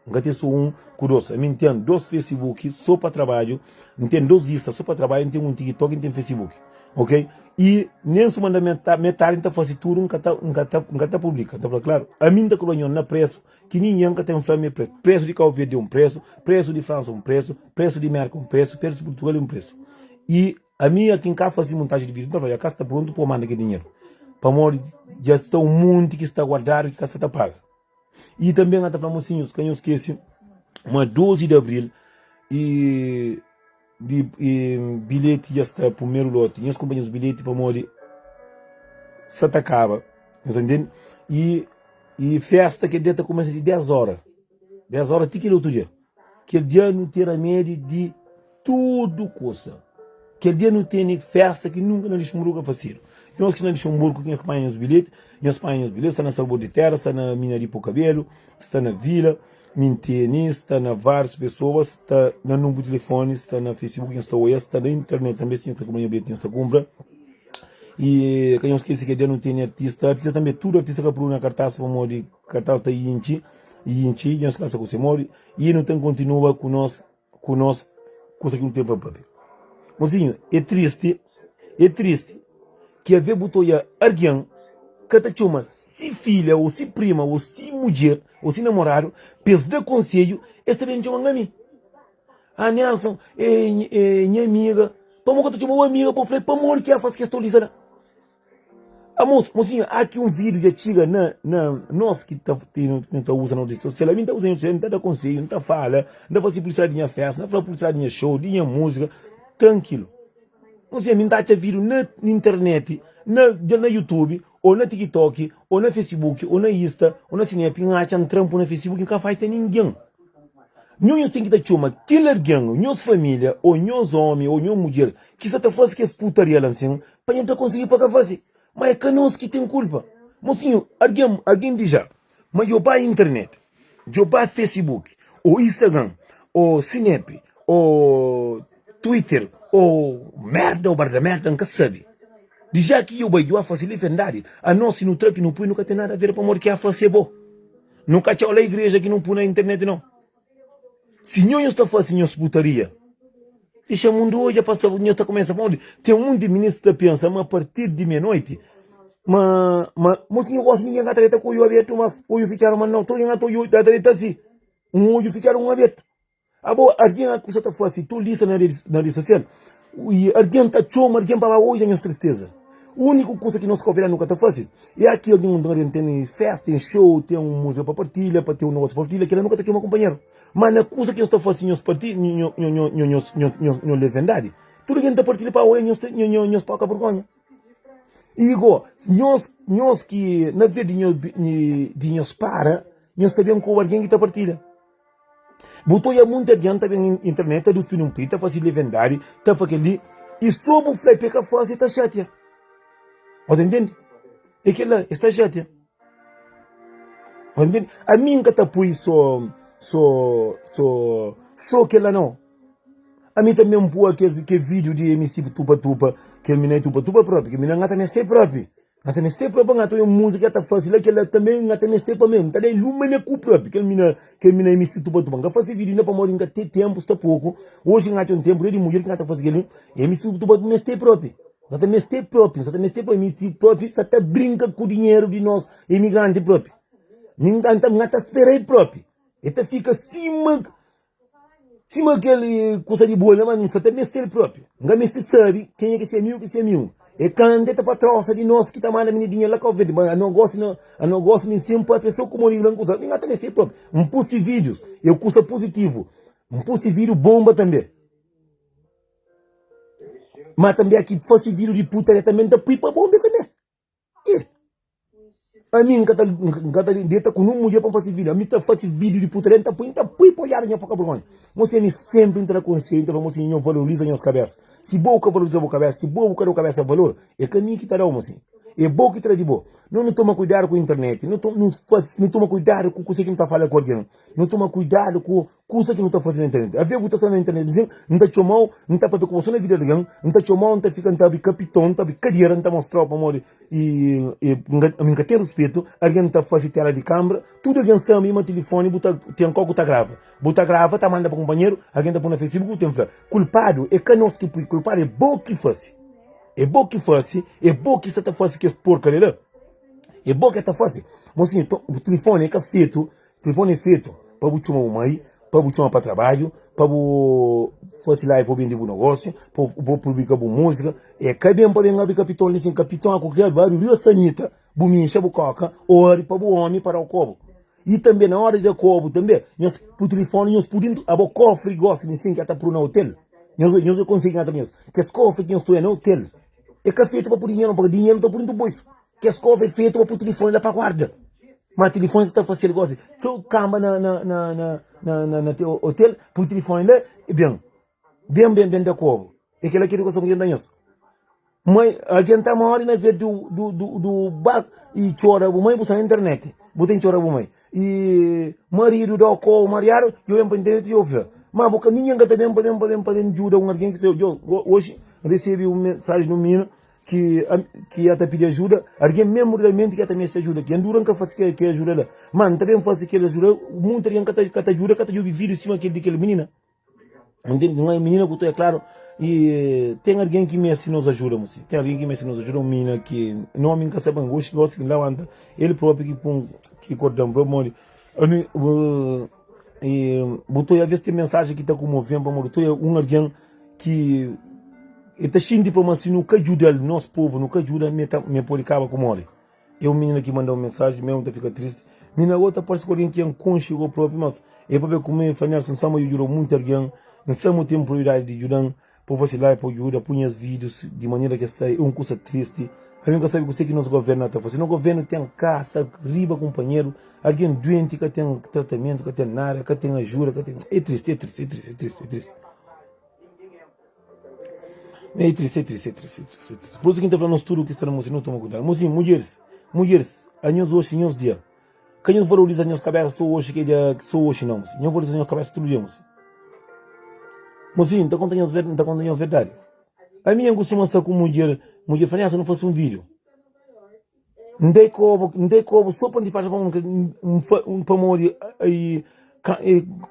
N ka ten so un ku dos. Ami N ten dos Facebook so pa trabadju, N ten dos Insta so pa trabadju, N ten un TikTok, N ten Facebook. Ok? I nen su manda metadi N ta fasi tudu, N ka ta, N ka ta, N ka ta publika. N ta fla klaru, ami N ta kobra nho na presu ki ningen ka ten fla mi presu. Presu di Kau Verdi é un presu, presu di Fransa é un presu, presu di Merka é un presu, presu di Purtugal é un presu. I Ami aki N ka fasi muntaji di vídiu, N ta fla, dja ka sta prontu pa manda kel dinheru, pamodi dja sta un monti ki sta guardadu ki ka sta ta paga. I tanbe N ta fla mosinhus, ka nhos skese ma 12 di abril i di i bilheti dja sta primeru loti, nhos kunpra nhos bilheti pamodi sta ta kaba, nhos ta ntende? I i festa kel dia ta kumesa di 10 ora, 10 ora ti kel otu dia. Kel dia nu ten ramedi di tudu kusa. Kel dia nu tene festa ki nunka na Luxemburgu ka fasedu. Nhos ki na Luxemburgu ki nhos panha nhos bilheti, nhos panha nhos bilheti, sta na Sabor di Tera, sta na Mina di Po Kabelu, sta na Vila, mi N tene, sta na várius pesoas, sta na nunbru di tilifoni, sta na Facebook, nhos ta oia, sta na internet tanbe, si nhos kre kunpra nhos bilheti nhos ta kunpra. I ka nhos skese kel dia nu tene artista, artista tanbe, tudu artista ka prudu na kartas pamodi kartas ta intxi. I intxi nhos kasa ku se modi i nu ten kontinua ku nos ku nos. kusa ki nu ten pa papia. Mosinhu, é tristi, é tristi ki ave bu ta oia argen ka ta txoma si filha ou si prima ou si mudjer ou si namoradu pa es da konsedju, es ta ben txoma-m ami. Ah Nelson, é nha amiga, pamodi ka ta txoma bu amiga pa bu fla-l pamodi ki el fase kes tolisa la? Ah mos, mosinhu, aki un vídiu dja txiga na na nos ki ta nu ta uza na redi sosial. Ami N ta uza redi sosial, N ta da konsedju, N ta fala, N ta fase publisidadi di nha festa, N ta fla publisidadi di nha show, di nha múzika, trankilu. Mosinhu, ami N ta atxa vídiu na internet, na na youtube, ô na tiktok, ô na facebook, ô na insta, ô na snap, N atxa N tra N pui na facebook, N ka faita ningen. Nho nhos ten ki ta txoma kel algen, nhos família, ô nhos ómi, ô nhos mudjer, ki sta ta faze kes putaria la nsin, pa nha ta konsigi pa ka faze. Má é ka nos ki ten kulpa. Mosinhu, algen, algen di já, ma djo ba internet, djo ba facebook, ô instagram, ô snap, ô twitter, ô merda, ô barda merda, N ka sabe. Di já ki djo bai, djo a fase li verdadi, anos si nu tra ki nu pui, nu ka ten nada a ver pamodi ki a fase é bo. Nu ka txau la igreja ki nu pui na internet nau. Si nho nhos ta fasi nhos putaria, dixa mundu odja pa sabe nhos ta kumesa pamodi ten munti minis ta pensa ma partir di meia noiti ma ma mosinhu gosi ningen ka ta deta ku oju abertu mas oju fitxadu ma nau tudu algen ta oju ta deta si un oju fitxadu un abertu. Abo algen a kusa ta fasi tolisa na redi sosial i algen ta txoma algen pa ba odja nhos tristeza. Uniku kusa ki nos kabuverdianu ka ta fasi e aki algen un algen ten festa, ten show, ten un musika pa partilha, pa ten un negosi pa partilha, kila nu ka ta txoma kunpanheru. Ma na kusa ki nhos ta fasi nhos parti nho levendadi, tudu algen ta partilha pa odja nhos poka burgonha. I go nhos nhos ki na vez di nhos para, nhos ta ben ku algen ki ta partilha. Bu ta oia munti algen ta ben internet ta duspi nun pri, ta fasi levendadi, ta fa kel-li, i so bu fla pa e ka fasi, e ta xatia. Bo ta ntende? E kel-la, es ta xatia. Bo ta ntende? Ami N ka ta pui so, so, so, so kel-la nau. Ami tanbe N pua kes, ke video di MC Tupa Tupa, kel mina e Tupa Tupa propi, kel mina N ka ta meste propi. N ta meste propi, N ta obi múzika ta fase la kel-la tanbe N ta meste pa mi, N ta da luma na ku propi kel mina kel mina MC Tupa Tupa. N ka fase vídiu inda pamodi N ka ten ténpu, sta poku. Oji N atxa un ténpu dia di mudjer ki N ta fase kel-li. MC Tupa Tupa meste propi, N sa ta meste propi, N sa ta meste pa MC propi sa ta brinka ku dinheru di nos imigranti propi. Mi N ta N ta spera-l propi, el ta fika sima. Sima kel kusa di bolha, ma N sa ta meste-l propi. N ka meste sabe kenha ki se amigu ki se amigu. E kanta e ta fla trosa di nos ki ta manda mini dinheru la Kau Verdi, ma ano gosi na ano gosi nin sen papia so ku modi gran kusa. Mi N ka ta meste-l propi. N pusi videos, e kusa puzitivu. N pusi video bomba tanbe. Ma tanbe aki fasi video di putaria tanbe N ta pui pa bomba tanbe. Ih! Ami N ka ta, N ka ta deta ku nun mudjer pa N fasi video. Ami ta fasi video di putaria, N ta pui, N ta pui pa odjadu nha poka burgonha. Mosi ami sempri N ta da konselhu, N ta fla mosi nho valoriza nhos kabesa. Si bo ka valoriza bo kabesa, si bo bu ka da bu kabesa valor, é ka mi ki ta dau mosi. É bo ki ta da di bo. No nu toma kuidadu ku internet, no no fasi, no toma kuidadu ku kuse ki no ta fala ku algin, no toma kuidadu ku Kusa ki nu ta faze na internet. Avê bu ta sta na internet dizin, N ta txoma-u, N ta papia ku bo so na vida di algen, N ta txoma-u, N ta fika, N ta abri kapiton, N ta abri kadiera, N ta mostra-u pamodi ami N ka ten ruspetu, algen ta faze tela di kanbra, tudu algen sabe ma tilifoni bu ta ten kau ku ta grava. Bu ta grava, ta manda pa kunpanheru, algen ta pui na facebook, bu ten fla, kulpadu é ka nos ki pui, kulpadu é bo ki fase. É bo ki fase, é bo ki sta ta fase kes porkaria la. É bo ki ta fase. Mosinhu, tilifoni é ka fetu Tilifoni é fetu pa bu txoma bu mai, pa bu txoma pa trabadju, pa bu fasi live pa bu bende bu nogósiu, pa bu publika bu múzika. É ka ben pa ben abri kapiton li sin. Kapiton a ku kel bariu riba sanita, bu minxa bu koka ô ari pa bu omi pa da-u kobu. I tanbe na óra di da kobu tanbe, nhos bu tilifoni nhos pudi abo kofri gósi li sin ki ta pru na otel. Nhos nhos konsigi nta nhos kes kofri ki nhos ta oia na otel é ka fetu pa pui dinheru, pa dinheru ta pui dintu bolsu. Kes kofri é fetu pa pui tilifoni la pa guarda. Ma tilifoni sa ta fasel gosi. So kamba na na na na na na na hotel, pui tilifoni la e ben. Ben ben ben da kobu. E kela ki edukason ki ta da nhos. Mai algen ta mori na vez du du du du ba i txora bu mai bu sta na internet. Bu ten txora bu mai. I maridu dau kobu mariadu, yo ben pa internet yo fla. Ma bu ka ningen ka ta ben pa ben pa ben pa ben djuda un algen ki se yo oxi N recebi un mensagem di un mininu ki ki ya ta pidi ajuda, algen mesmu realmenti ki ya ta meste ajuda, ki endura nka fasi ke ajuda la, ma nta ben fasi kel ajuda, munti algen ka ta ka ta ajuda, ka ta jubi video sima kel di kel minina. Ntende? Minina ku ta é klaru e ten algen ki meste nos ajuda mo si. Ten algen ki meste nos ajuda, un minina ki nomi N ka sabe, gosi gosi ki N labanta, el propi ki pun ki korda-m pamodi ami e bu ta oia aves ten mensajen ki ta kumoven pamodi bu ta oia un algen ki e ta xinti pamodi si nu ka djuda-l nos povu nu ka djuda mi ta mi pode kaba ku mori. É un minina ki manda un mensaji mesmu ta fika tristi. Minina gosi ta parse ku algen ki N konxe go propi, mas e papia ku mi, e fla, Nelson, N sa ma dju djuda munti algen, N sa ma bu ten prioridadi di djuda-m pa bu fasi live pa bu djuda pui nhas vídius di manera ki es sta. É un kusa tristi. Ami N ka sabe kuse ki nos governu ta fasi. Nos governu ten kasa riba kunpanheru, algen duenti ka ten tratamentu, ka ten nada, ka ten ajuda, ka ten. É tristi, é tristi, é tristi, é tristi, é tristi. É triste, é triste, é triste, é triste, é triste. Por isso que ta fla nos tudo que sta na mocinho, não toma cuidado. Mocinho, mulheres, mulheres, a nhos hoje, nhos dia. Ka nhos valoriza nhos cabeça só hoje que é dia, só hoje não, mocinho. Nhos valoriza nhos cabeça tudo dia, mocinho. Mocinho, ta conta nhos, ta conta nhos verdade. A minha costuma sa com mulher, mulher fala, não faço um vídeo. N dai kobu, N dai kobu so pa N dipasa pa N fa pamodi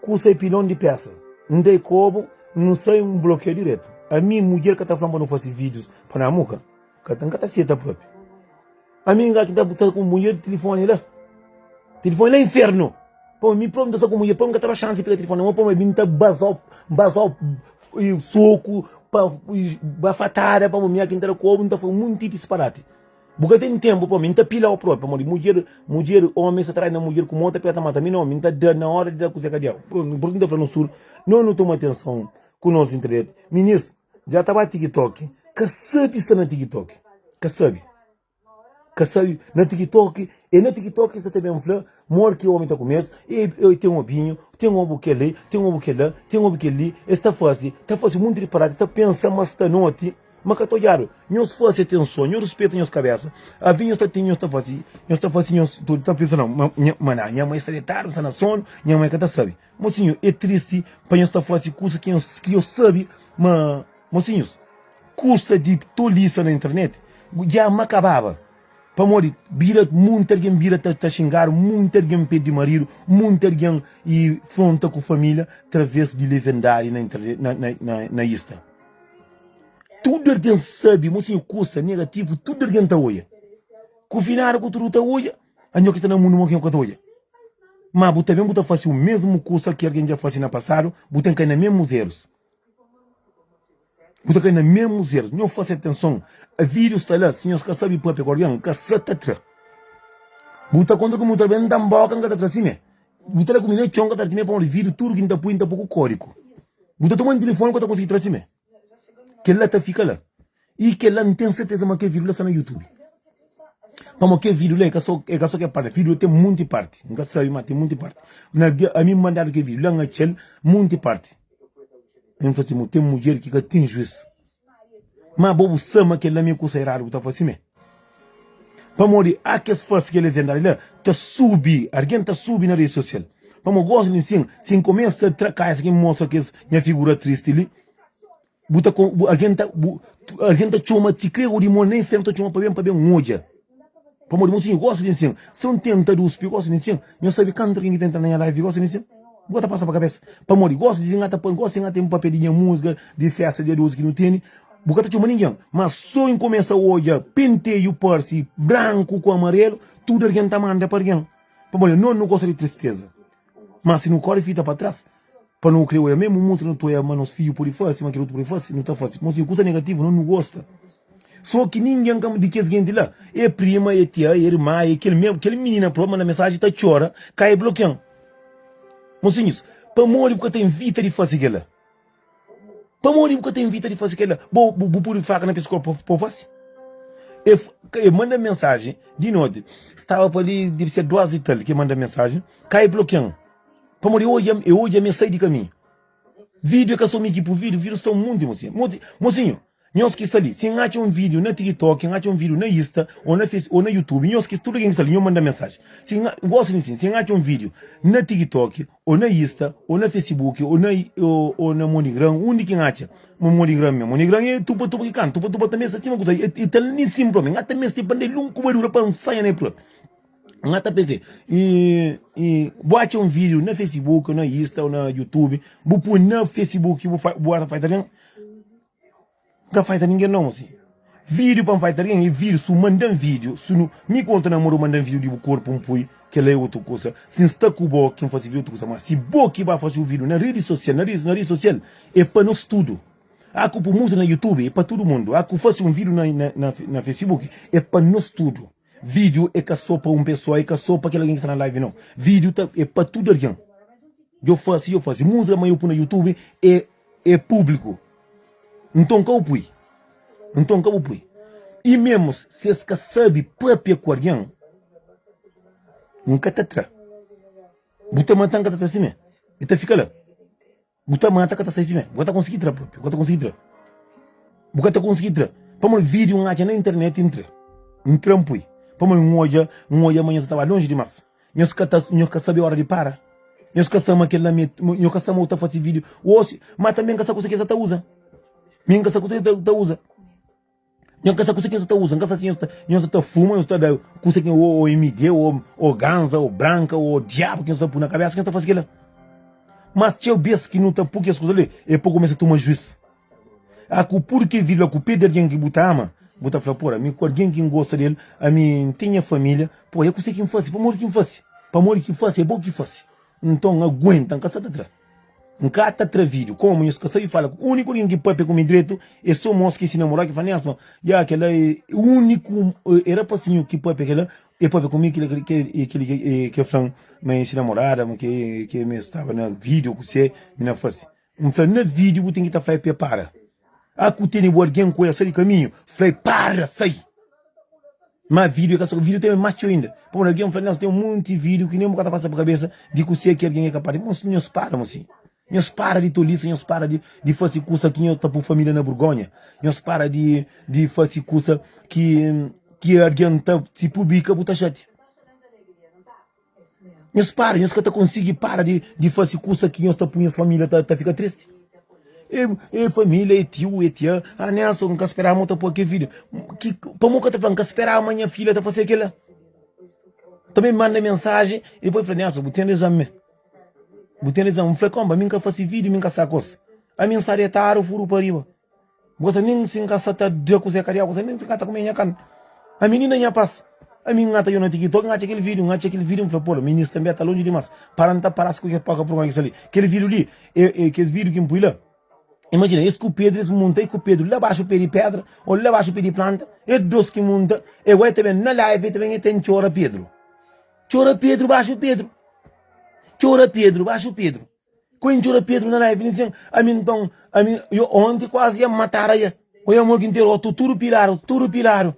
kusa é pilon di pesa. N dai kobu, N sai N blokia diretu. Ami mudjer ka ta fla-m pa nu fasi vídius pa na muka, ka ta N ka ta seta propi. Ami N ka ta ta ku mudjer di tilifoni la, tilifoni la é infernu. Pamodi mi propi N ta sta ku mudjer, pa N ka ta da xansi pega tilifoni na mon pamodi mi N ta bazau, bazau soku, pa bafatada, pamodi mi aki N ta da kobu N ta fasi munti disparati. Bu ka ten tenpu pa mi, N ta pila-u propi, pamodi mudjer, mudjer, omi sa trai na mudjer ku mo ta pega ta mata mi, no, mi N ta da na ora di da kuzê ka diabu. Pur ki N ta fla nos tudu, no nu toma atenson ku nos internet. Minis dja ta ba TikTok, ka sabi sta na TikTok, ka sabi, ka sabi na TikTok, e na TikTok ki sa ta ben fla modi ki omi ta kumesa, e ten obinhu, ten obu kel-li, ten obu kel-la, ten obu kel-li, es ta fase, ta fase munti disparati, ta pensa ma sta noti. Ma ka ta odjadu. Nhos fase atenson, nhos ruspeta nhos kabesa. Avi nhos ta ten, nhos ta fase, nhos ta fase nhos tudu, ta pensa não, ma nha, ma na, nha mãe sta detadu, sta na sonu, nha mãe ka ta sabe. Mosinhu, é tristi pa nhos ta fase kusa ki nhos, ki nhos sabe ma, mosinhus, kusa di tolisa na internet dja ma kababa. Pamodi bira, munti algen bira ta, ta xingadu, munti algen perde maridu, munti algen i fronta ku familia traves di levendadi na internet, na, na, na, na ista. Tudu algen sabe mo sin kusa negativu, tudu algen ta oia. Ku finadu ku tudu ta oia, anho ki sta na mundu mo ki nho ka ta oia. Ma bu ta ben bu ta fasi u mesmu kusa ki algen dja fasi na pasadu, bu ten kai na mesmus erus. Bu ta kai na mesmus erus. Nho fasi atenson, video sta la, si nhos ka sabe papia ku algen, ka sa ta tra. Bu ta kontra ku mi, bu ta ben dan boka, N ka ta tra sime. Bu ta da ku mi na txon, N ka ta tra sime pamodi video tudu ki N ta pui, N ta pui ku kodigu. Bu ta toma un tilifoni ku ta konsigi tra sime. Kel-la ta fika la. I kel-la N ten serteza ma kel vídiu la sta na YouTube. Pamodi kel vídiu la é ka sô é ka sô kel parti. Vídiu la ten monti parti. N ka sabe, ma ten monti parti. Na dia ami N mandadu kel vídiu la, N atxa-l monti parti. N fla si, mo ten mudjer ki ka ten juís. Ma bo bu sa ma kel-la mi é kusa eradu bu ta fla simé. Pamodi a kes fase kel evendadi la ta subi, argen ta subi na redi sosial. Pamodi gosi li sin, si N kumesa tra kaisa ki N mostra kes nha figura tristi li, bu ta bu algen ta bu algen ta txoma ti kre o dimoni na infernu ta txoma pa ben pa ben odja. Pamodi mo sin gosi li sin, si N tenta duspi gosi li sin, nhos sabi kantu algen ki ta entra na nha live gosi li sin? Bu ka ta pasa pa kabesa. Pamodi gosi di N ta gosi N ten papia di nha musika di festa dia 12 ki nu tene. Bu ka ta txoma ningen, ma so N kumesa odja penteju parse branku ku amarelu, tudu algen ta manda pa algen. Pamodi nos nu gosta di tristeza, ma si nu kore fita pa tras, pa nu kre odja mesmu mustra nu ta odja ma nos fidju pode fase, ma kel otu pode fase, nu ta fase. Mo si kusa negativu nos nu gosta. So ki ningen ka di kes genti la, e prima, e tia, e irma, e kel mesmu, kel minina propi manda mensaji ta txora, ka e blokian. Mosinhus, pamodi bu ka ta invita di fase kela? Pamodi bu ka ta invita di fase kela? Bo bu pudi faka na piskos pa bu fase? E e manda mensaji di noti, staba pa li debe ser duas i tal ki e manda mensaji, ka e blokian. Pamodi e odja e odja mi sai di kaminhu. Video é ka so mi ki pu video, video sta un munti mosinhu. Mosinhu, Nhos ki sta li, si N atxa un vídiu na TikTok, N atxa un vídiu na Insta, ô na Face, ô na YouTube, nhos ki, tudu algen ki sta li, nhos manda mensaji. Si N, N gosta di si, si N atxa un vídiu na TikTok, ô na Insta, ô na Facebook, ô na, ô na Moneygram, undi ki N atxa? Ma Moneygram mesmu, Moneygram é tupa tupa ki kanta, tupa tupa ta meste sima kuza, e ta li sin propi, N ka ta meste pa N da-l un kubadura pa N saia na el propi. N ka ta pensa i i bu atxa un vídiu na Facebook na Insta ou na YouTube bu pui na Facebook bu fa bu ata faita algen N ka faita ningen nau si vídiu pa N faita algen é vídiu si bu mandan vídiu si nu mi ku otu namoru mandan vídiu di bu korpu N pui kel-la é otu kusa si N sta ku bo ki N fasi vídiu otu kusa ma si bo ki ba fasi un vídiu na redi sosial na redi sosial é pa nos tudu a ku pui músika na YouTube é pa tudu mundu a ku fasi un vídiu na na na Facebook é pa nos tudu. Vídeo é ka só pa un pessoa, é ka só pa kel algen ki sta na live não. Vídeo ta, é pa tudu algen. Djo fasi, djo fasi. Música ma eu pui na YouTube é é público. Nton ka bu pui. Nton ka bu pui. E mesmo se es ka sabe papia ku algen, N ka ta tra. Bu ta matan ka ta tra simé. E ta fika la. Bu ta mata ka ta sai simé. Bu ka ta konsigi tra propi. Bu ka ta konsigi tra. Bu ka ta konsigi tra. Pamodi vídeo N atxa na internet N tra. N tra N pui. Pamodi N odja, N odja ma nhos ta ba lonji dimas. Nhos ka ta, nhos ka sabe ora di para. Nhos ka sa ma kel la mi, nhos ka sa ma u ta fasi vídeo. Osi, ma tanbe N ka sa kusa ki es ta uza. Mi N ka sa kusa ki es ta uza. Nhos ka sa kusa ki nhos ta uza, N ka sa si nhos ta, nhos ta fuma, nhos ta da kusa ki o MD, o, o ganza, o branka, o diabu ki nhos ta pui na kabesa ki nhos ta fasi kila. Mas txeu bes ki nu ta pui kes kusa li, e pa kumesa tuma juis. A ku pur ke vida ku pe di algen ki bu ta ama, bu ta fla, pora, mi ku algen ki N gosta del, ami N ten nha familia, pô, e kusa ki N fasi, pamodi ki N fasi? Pamodi ki fasi, é bo ki fasi. Nton, aguenta, N ka sa ta tra. N ka ta tra vídiu. Komu nhos ka sabe fala ku úniku algen ki papia ku mi dretu é so mos ki si namoradu ki fla Nelson, ya kela é úniku é rapasinhu ki papia kela e papia ku mi kila keli ke flan ma é si namorada ma ke ke mi staba na vídiu ku se mi na fasi. N fla na vídiu bu ten ki ta fla pa e para. A ku tene bu algen ku el sai di kaminhu fla e para sai. Ma vídeo é ka só vídeo tem mais txeu inda. Pamodi algen fla, Nelson, tem munti vídeo ki nem bu ka ta pasa pa kabesa di kusé ki algen é kapaz di. Mos, nhos para, mosinhu. Nhos para di tolisa, nhos para di, di fasi kusa ki nhos ta pui família na burgonha. Nhos para di, di fasi kusa ki, ki algen ta si publika bu ta xatia. Nhos para, nhos ka ta konsigi para di, di fasi kusa ki nhos ta pui nhos família ta, ta fika tristi. E, e família, e tiu, e tia, ah Nelson, N ka speraba ma bu ta poi kel vídeo. Ki, pamo ka ta fla, N ka speraba ma nha filha ta fase kila. Tanbe manda mensajen, e dipoi fla, Nelson, bu ten rezon me. Bu ten rezon. N fla, konba, mi N ka fasi vídeo, mi N ka sa kos. Ami N sta detadu furu pa riba. Bu ka sa nin si N ka sa ta da kuzê ka diabu, bu ka sa nin si N ka ta kume nha karni. Ami nin na nha pas. Ami N ata yo na TikTok, N atxa kel vídiu, N atxa kel vídiu, N fla, Pô, minis tanbê ta lonji dimas. Para N ta paras ku kes poka purgonha ki sta li. Kel vídiu li, e, e kes vídiu ki N pui la, imajina, es ku Pedru, es munta, e ku Pedru la baxu pé di pedra, ô la baxu pé di planta, e dos ki munta, e goi ta ben na live, e ta ben e ta txora Pedru. Txora Pedru, baxu Pedru. Txora Pedru, baxu Pedru. Ku injura Pedru na live li sin ami nton ami yo onti kuazi ian matara ia oia mo ki nteru otu tudu piladu tudu piladu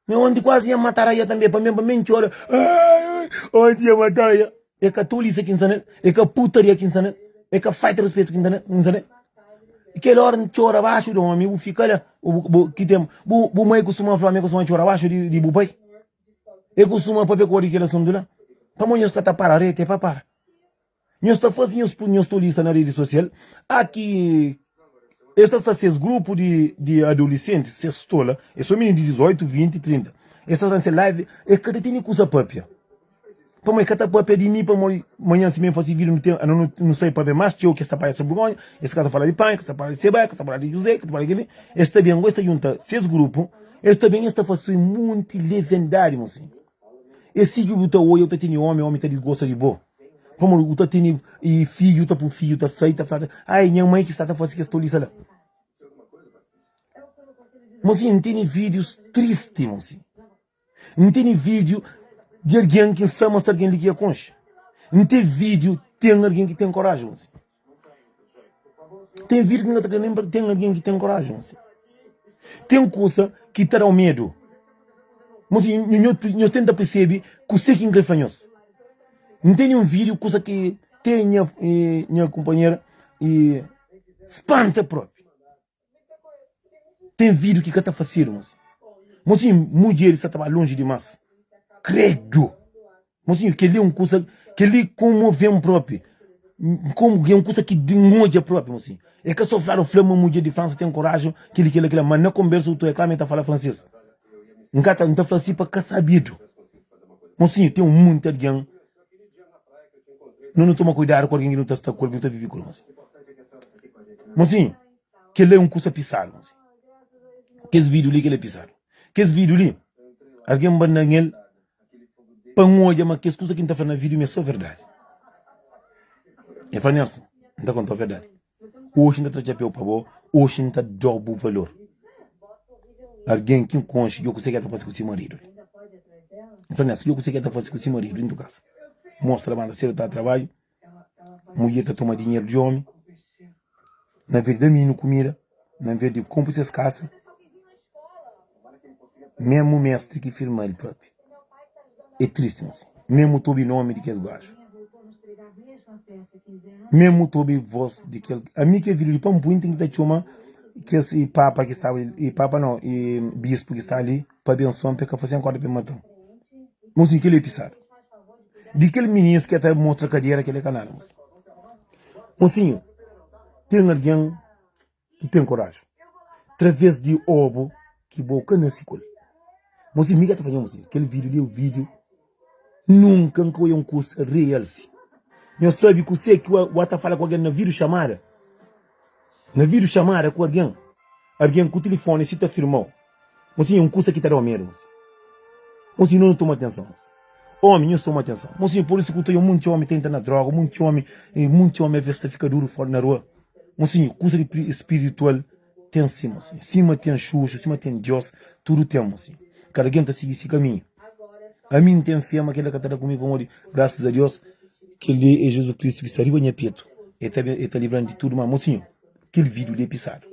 mi onti kuazi ian matara ia tambe pa mi pa mi ntxora ai onti ian matara ia e ka tolisa ki nsa nel e ka putaria ki nsa nel e ka falta respetu ki nsa nel kel ora ntxora baxu di omi bu fika la bu bu ki tem bu bu mai kustuma fla mi kustuma txora baxu di di bu pai e kustuma papia ku bo di kel asuntu la pamodi nhos ka ta para reta e pa para. Nhos ta faze nhos pui nhos tolisa na redi sosial a ki es ta sta ses grupu di di adolesentis ses tola es so mininu di 18, 20, 30 es ta sta na se live es ka ta tene kusa papia pamodi es ka ta papia di mi pamodi manhan si mi fase video nu ten nu nu sai papia mas txeu ki es ta panha se burgonha es ka ta fala di panha ka ta fala di seba ka ta fala di jose ka ta fala di keli es ta ben es ta junta ses grupu es ta ben es ta fase munti levendadi mosinhu. É si ki bu ta odja, bu ta tene omi, omi ta disgosta di bo. Pamodi bu ta tene e fidju, ta pui fidju ta sai, ta fla, ai, nha mai ki sta ta fase kes tolisa la. Mosinhu, N tene vídius tristi, mosinhu. N tene vídiu di algen ki N sa ma sta algen li ki ka konxe. N ten vídiu, ten algen ki ten koraji, mosinhu. Ten vida ki N ka ta kre nen pa ten algen ki ten koraji Mosi. Ten kusa ki ta da-u medu Mosi, nhos tenta persebe kuse ki N kre fla nhos. N tene un vídiu kusa ki ten nha nha kunpanhera i spanta propi. Ten vídiu ki ka ta fasedu mosi. Mosinhu, mudjeris sa ta ba lonji dimás. Kredu! Mosinhu, kel-li é un kusa, kel-li konmove-m propi. Komu é un kusa ki N odja propi, mosinhu. É ka so fladu fla ma mudjer di Fransa ten koraji, kel-li, kel-la, kel-la, ma na konbersu tu é klaru ma el ta fala fransês. N ka ta, N ta fla si pa ka sabidu. Mosinhu, ten munti algen. No nu toma kuidadu ku algen ki nu ta sta ku el, ki nu ta vive ku el, mosinhu. Mosinhu, kel-la é un kusa pisadu, mosinhu. Kes vídiu li, kel-la é pisadu. Kes vídiu li, algen manda-m el pa N odja ma kes kusa ki N ta fla na vídiu ma é sô verdadi. El fla, Nelson, N ta konta-u verdadi. Oxi N ta tra txapéu pa bo, oxi N ta da-u bu valor. Algen ki N konxe, djo kuse ki el ta fase ku si maridu. N fla, Nelson, djo kuse ki el ta fase ku si maridu dentu kasa. Mos ta labanta sedu ta trabadju, mudjer ta toma dinheru di omi, na nves di da mininu kumida, na nves di konpo ses kasa, Memu mestri ki firma-l propi. É tristi mas memu ta obi nomi di kes gaju. Memu ta obi vos di kel. Ami ke vídeo li pa N pui N ten ki ta txoma kes e papa ki staba li, e papa no, e bispu ki sta li pa abensuan pa e ka fase-m korda pa e mata-m. Mosinhu kel li é pisadu. Di kel minis ki ta mostra kadera kel li é ka nada mosinhu. Mosinhu ten algen. ki ten koraji traves di obu ki bo ka nasi ku el. Mosi mi ka ta fla nho kel video li é video nunka N ka oia un kusa real si. Nho sabi kuse ki wa ta fala ku algen na video xamada? Na video xamada ku algen, algen ku tilifoni si ta firmau. Mosi é un kusa ki ta dau medu mosi. Mosi no toma atenson mosi. Omi nhos toma atenson. Mosi por isu ku ta oia munti omi ta entra na droga, munti omi, munti omi aves ta fika duru fora na rua. Mosinhu, kusa di spiritual ten si, mosinhu. Sima ten xuxu, sima ten Dios, tudu ten, mosinhu. Kada algen ta sigi si kaminhu. Ami N ten fé ma kel-la ka ta da ku mi pamodi, grasas a Dios, kel-li é Jizus Kristu ki sta riba nha petu. El ta, el ta libra-m di tudu mal. Mosinhu, kel vídiu li é pisadu.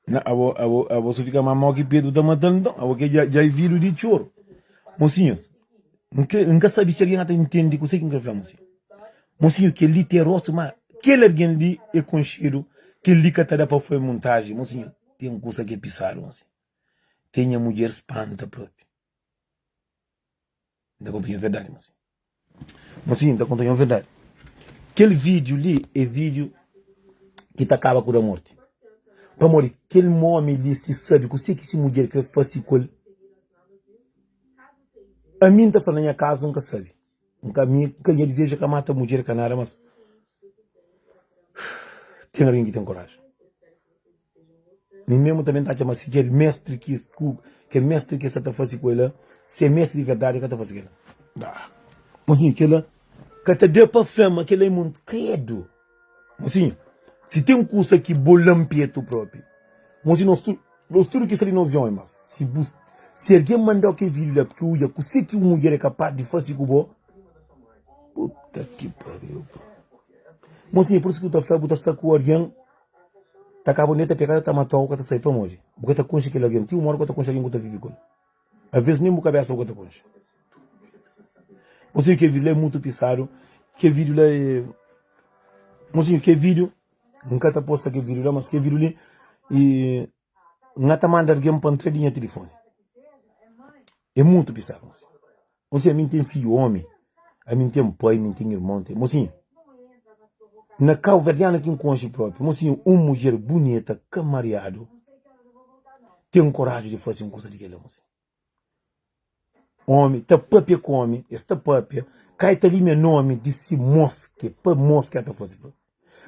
Na, abo, abo, abo su fika más mau ki Pedru ta mata-l nton. Abo ke dja, dja é vídiu di txoru. Mosinhus, N kre, N ka sabe si algen ta intende kuse ki N kre fla mosinhu. Mosinhu, kel-li ten rostu, má kel algen li é konxedu, kel-li ka ta da pa foi muntaji. Mosinhu, ten kusa ki é pisadu, mosinhu. Ten nha mudjer spanta propi. N ta konta nho verdadi, mosinhu. Mosinhu, N ta konta nho verdadi. Kel vídiu li é vídiu ki ta kaba ku da morti. Pamodi kel ómi li si sabe kuse ki si mudjer kre fase ku el. Ami N ta fla na nha kazu N ka sabe. N ka mi ka nha dizeju é ka mata mudjer ka nada mas ten algen ki ten koraji. Mi mesmu tanbe N ta atxa ma si kel mestri ki ku kel mestri ki sta ta fase ku el la si é mestri di verdadi el ka ta fase kel la. Mosinhu kel la ka ta da pa fla ma kel la é monti kredu. Mosinhu si ten kusa ki bo lan petu propi mosinhu nos tudu Nos tudu ki sta li nos é omi, mas si bu si algen mandau kel vídiu la pki odja kuse ki un mudjer é kapaz di fase ku bo, puta ki pariu. Mosinha, pur isu ki bu ta fla bu ta sta ku algen ta kaba un dia ta peka ta matau, ka ta sabe pamodi. Bu ka ta konxe kel algen, ti un ora bu ka ta konxe algen ku ta vive ku el. Aves nen bu kabesa bu ka ta konxe. Mosinha, kel vídiu la é mutu pisadu, kel vídiu la é Mosinha, kel vídiu N ka ta posta kel vídiu la, mas kel vídiu li i N ka ta manda algen pa ntra di nha tilifoni. É mutu pisadu, mosinhu. Mosinhu, ami N ten fidju omi, ami N ten pai, mi N ten irmon, ten. Mosinhu, na kauverdianu ki N konxe propi, mosinhu, un mudjer bunita, ka mariadu, ten koraji di fase un kusa di kel-la, mosinhu. Omi ta papia ku omi, es ta papia, kai ta limia nomi di si mos, ki pa mos ki el ta fasi pa.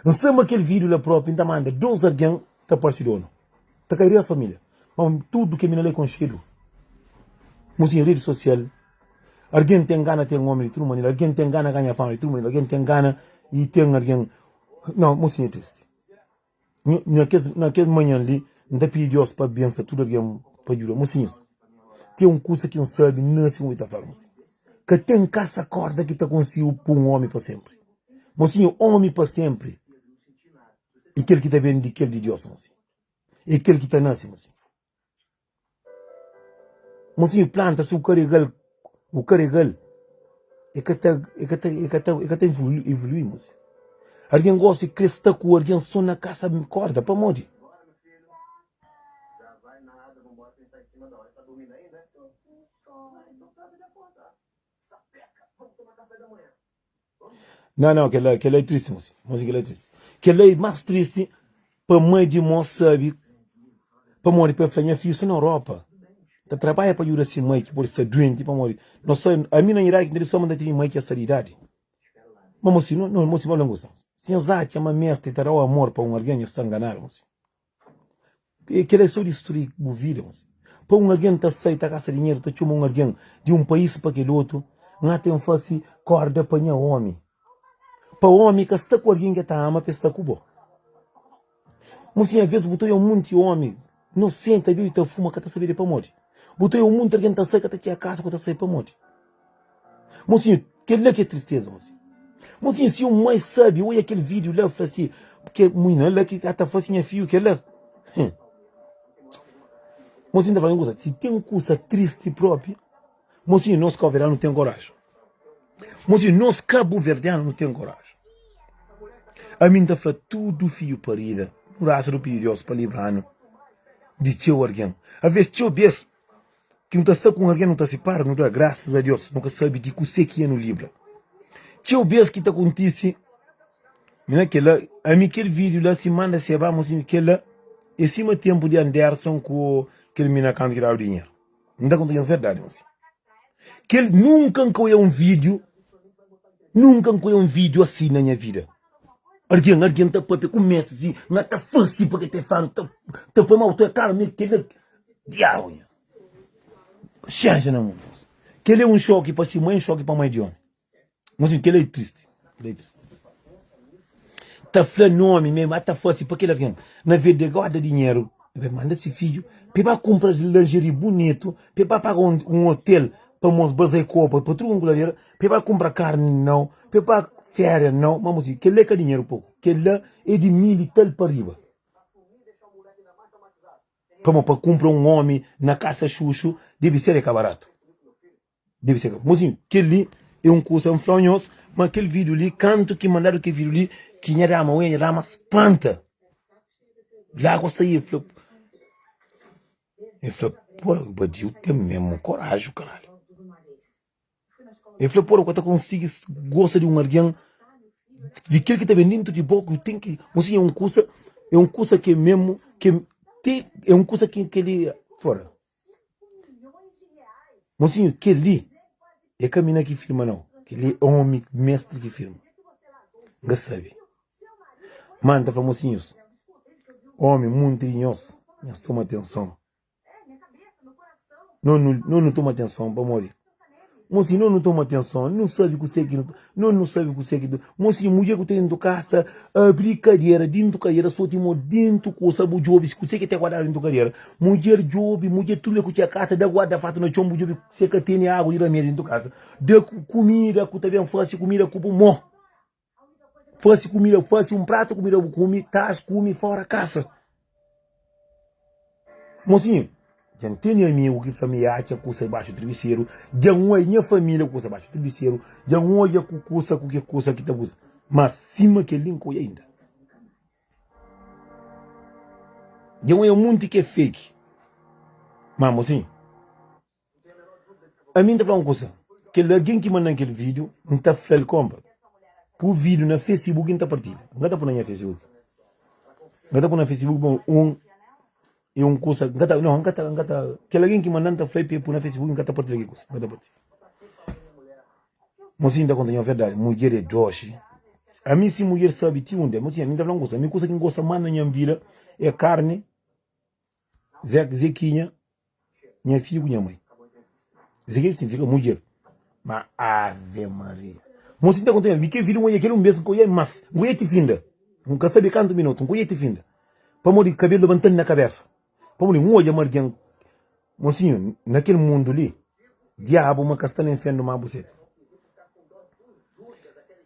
N sa ma kel video la propi, N ta manda dos algen ta parsi donu, ta kai riba familia. Ma tudu ke mina la é konxedu. Mosinhu, redi sosial, algen ten gana ten omi di tudu manera, algen ten gana ganha fama di tudu manera, algen ten gana i ten algen. Nau, mosinhu é tristi. Na kes, na kes manhan li, N ta pidi Deus pa bensa tudu algen pa djuda. Mosinhus, ten un kusa ki N sabe, N nase ku mi ta fla, mosinhu. Ka ten kasa korda ki ta konsigu pui un omi pa senpri. Mosinhu, omi pa senpri e kel ki ta ben di kel di Deus, mosinhu. E kel ki ta nase, mosinhu. Mosinhu planta si bu karegal bu karegal e ka ta e ka ta e ka ta e ka ta evolui mosinhu. Algen gosi kre sta ku algen so na kasa korda pamodi? Não, não, kel-la, kel-la é tristi, mosi. Mosi, kel-la é tristi. Kel-la é más tristi pa mai di mos sabe. Pamodi pa el fla, Nha fidju sta na Europa, ta trabadja pa djuda si mai ki pode sta duenti. Pamodi nos sabe, ami na nha idadi ki N ta di sô ma N ta tene mai ki é sa di idadi. Ma mosi, no, no, mosi, ma fla un kuza, si nhos atxa ma meste ta da-u amor pa un algen, nhos sta nganadu, mosi. Kel-la é sô distrui bu vida, mosi. Pa un algen ta sai, ta gasta dinheru, ta txoma un algen di un país pa kel otu, N ata N fase korda pa nha ómi. Pa ómi ka sta ku algen ki el ta ama, pa el sta ku bo. Mosinha, aves bu ta oia munti omi nosenti ta bebe ta fuma ka ta sabe de pamodi. Bu ta oia munti algen ta sai ka ta txega kasa ka ta sabe pamodi. Mosinha, kel-la ki é tristeza, mosinha. Mosinha, si un mai sabe oia kel vídiu la fla si ke minina la ki ka ta fase nha fiju kel-la. Hum. Mosinha ta fla un kusa, si ten kusa tristi propi, mosinha, nos kauverdianu nu ten koraji. Mosinhu, nos kabuverdianu nu ten koraji. Ami N ta fla tudu fidju parida, nu rasa nu pidi Deus pa libra-nu di txeu algen. Aves txeu bes ki nu ta sta ku un algen nu ta sipara, nu da grasas a Deus, nu ka sabe di kuse ki nu libra. Txeu bes ki ta kontise, mina kela, ami kel vídiu la si manda seba, mosinhu, kela é sima tenpu di Anderson ku kel mina kantu ki dadu dinheru. N ta konta nhos verdadi, mosinhu. Kel nunka N ka oia un vídiu, nunka N ka oia un vídiu asi na nha vida. Algen, algen ta papia ku mesti si, N ta fasi pa ke ta fanu, ta, ta poi mau ta kara mi kel diabu nha. Paxénxa na mundu. Kel é un xoki pa si mãe, un xoki pa mãe di omi. Mas kel é tristi, kel é tristi. Ta fla nomi mesmo, a ta fasi pa kel algen. Na vez de guarda dinheru, e bai manda si fidju pa e ba kumpra lingerie bunitu, pa e ba paga un, un hotel pa mos bazai kopa, pa tudu kunkuladera, pa e ba kumpra karni nau, pa e ba feria nau. Ma mosi, kel la é ka dinheru poku, kel la é di mil i tal pa riba. Pamo pa kumpra un omi na kasa xuxu debe ser é ka baratu. Debe ser. Mozinho, kel li é un kusa. N fla nhos ma kel vídiu li, kantu ki mandadu kel vídiu li, ki nha dama oia, nha dama spanta. Lágua sai, el fla, el fla, pô, badiu ten mesmu koraju, karalhu. El fla, pô, bu ka ta konsigi gosta di un algen di kel ki ta ben dentu di bo, ku ten ki, mozinho, é un kusa, é un kusa ki é mesmu, ki é, é un kusa ki kel-li, fora. Mosinhu, kel-li é ka mina ki filma nau, kel-li é omi mestri ki filma. N ka sabe. Má N ta fla mosinhus, omi, munti di nhos, nhos toma atenson. Nos nu toma atenson pamodi Mosinhu, nos nu toma atenson, nu sabe kuse ki nu, nu sabe kuse ki. Mosinhu, mudjer ku ta dentu kasa, abri kadera, dentu kadera, soti mo dentu kusa, bu djobe si kuse ki ta guardadu dentu kadera. Mudjer djobe, mudjer tudu ku txia kasa, da guarda fatu na txon, bu djobe si ka tene agu di ramedi dentu kasa. Da kumida ku ta ben fasi kumida ku bu mo. Fasi kumida, fasi un pratu kumida bu kumi, traz kumi fora kasa. Mosinhu, dja N tene amigu ki fla mi atxa kusa baxu tribiseru, dja N oia nha familia ku kusa baxu tribiseru, dja N oia ku kusa ku ke kusa ki ta kusa, ma sima kel-li N ka oia inda. Dja N oia munti ki é fake, ma mosinhu. Ami N ta fla un kusa, kel algen ki manda-m kel vídiu, N ta fla-l, Konpa, pui vídiu na Facebook N ta partilha. N ka ta pui na nha Facebook. N ka ta pui na Facebook pamodi un é un kusa, N ka ta, nau, N ka ta, N ka ta, kel algen ki manda-m ta fla-l pa el pui na Facebook, N ka ta partilha kel kusa, N ka ta partilha. Mosinhu ta konta nho verdadi, mudjer é doxi. Ami si mudjer sabe ti undi, mosinhu, ami N ta fla un kusa, ami kusa ki N gosta más na nha vida é karni, Zequinha. Nha fidju ku nha mai. Zequinha signifika mudjer. Ma Ave Maria. Mosi nta konta mi ke vida un kel un bes nkoia mas. Nkoia ti finda. Nka sabe kantu minutu. Nkoia ti finda. Pamodi kabelu lebantan na kabesa. Pamodi un odja ma algen mosinhu na kel mundu li diabu ma ka sta na infernu ma bu seta.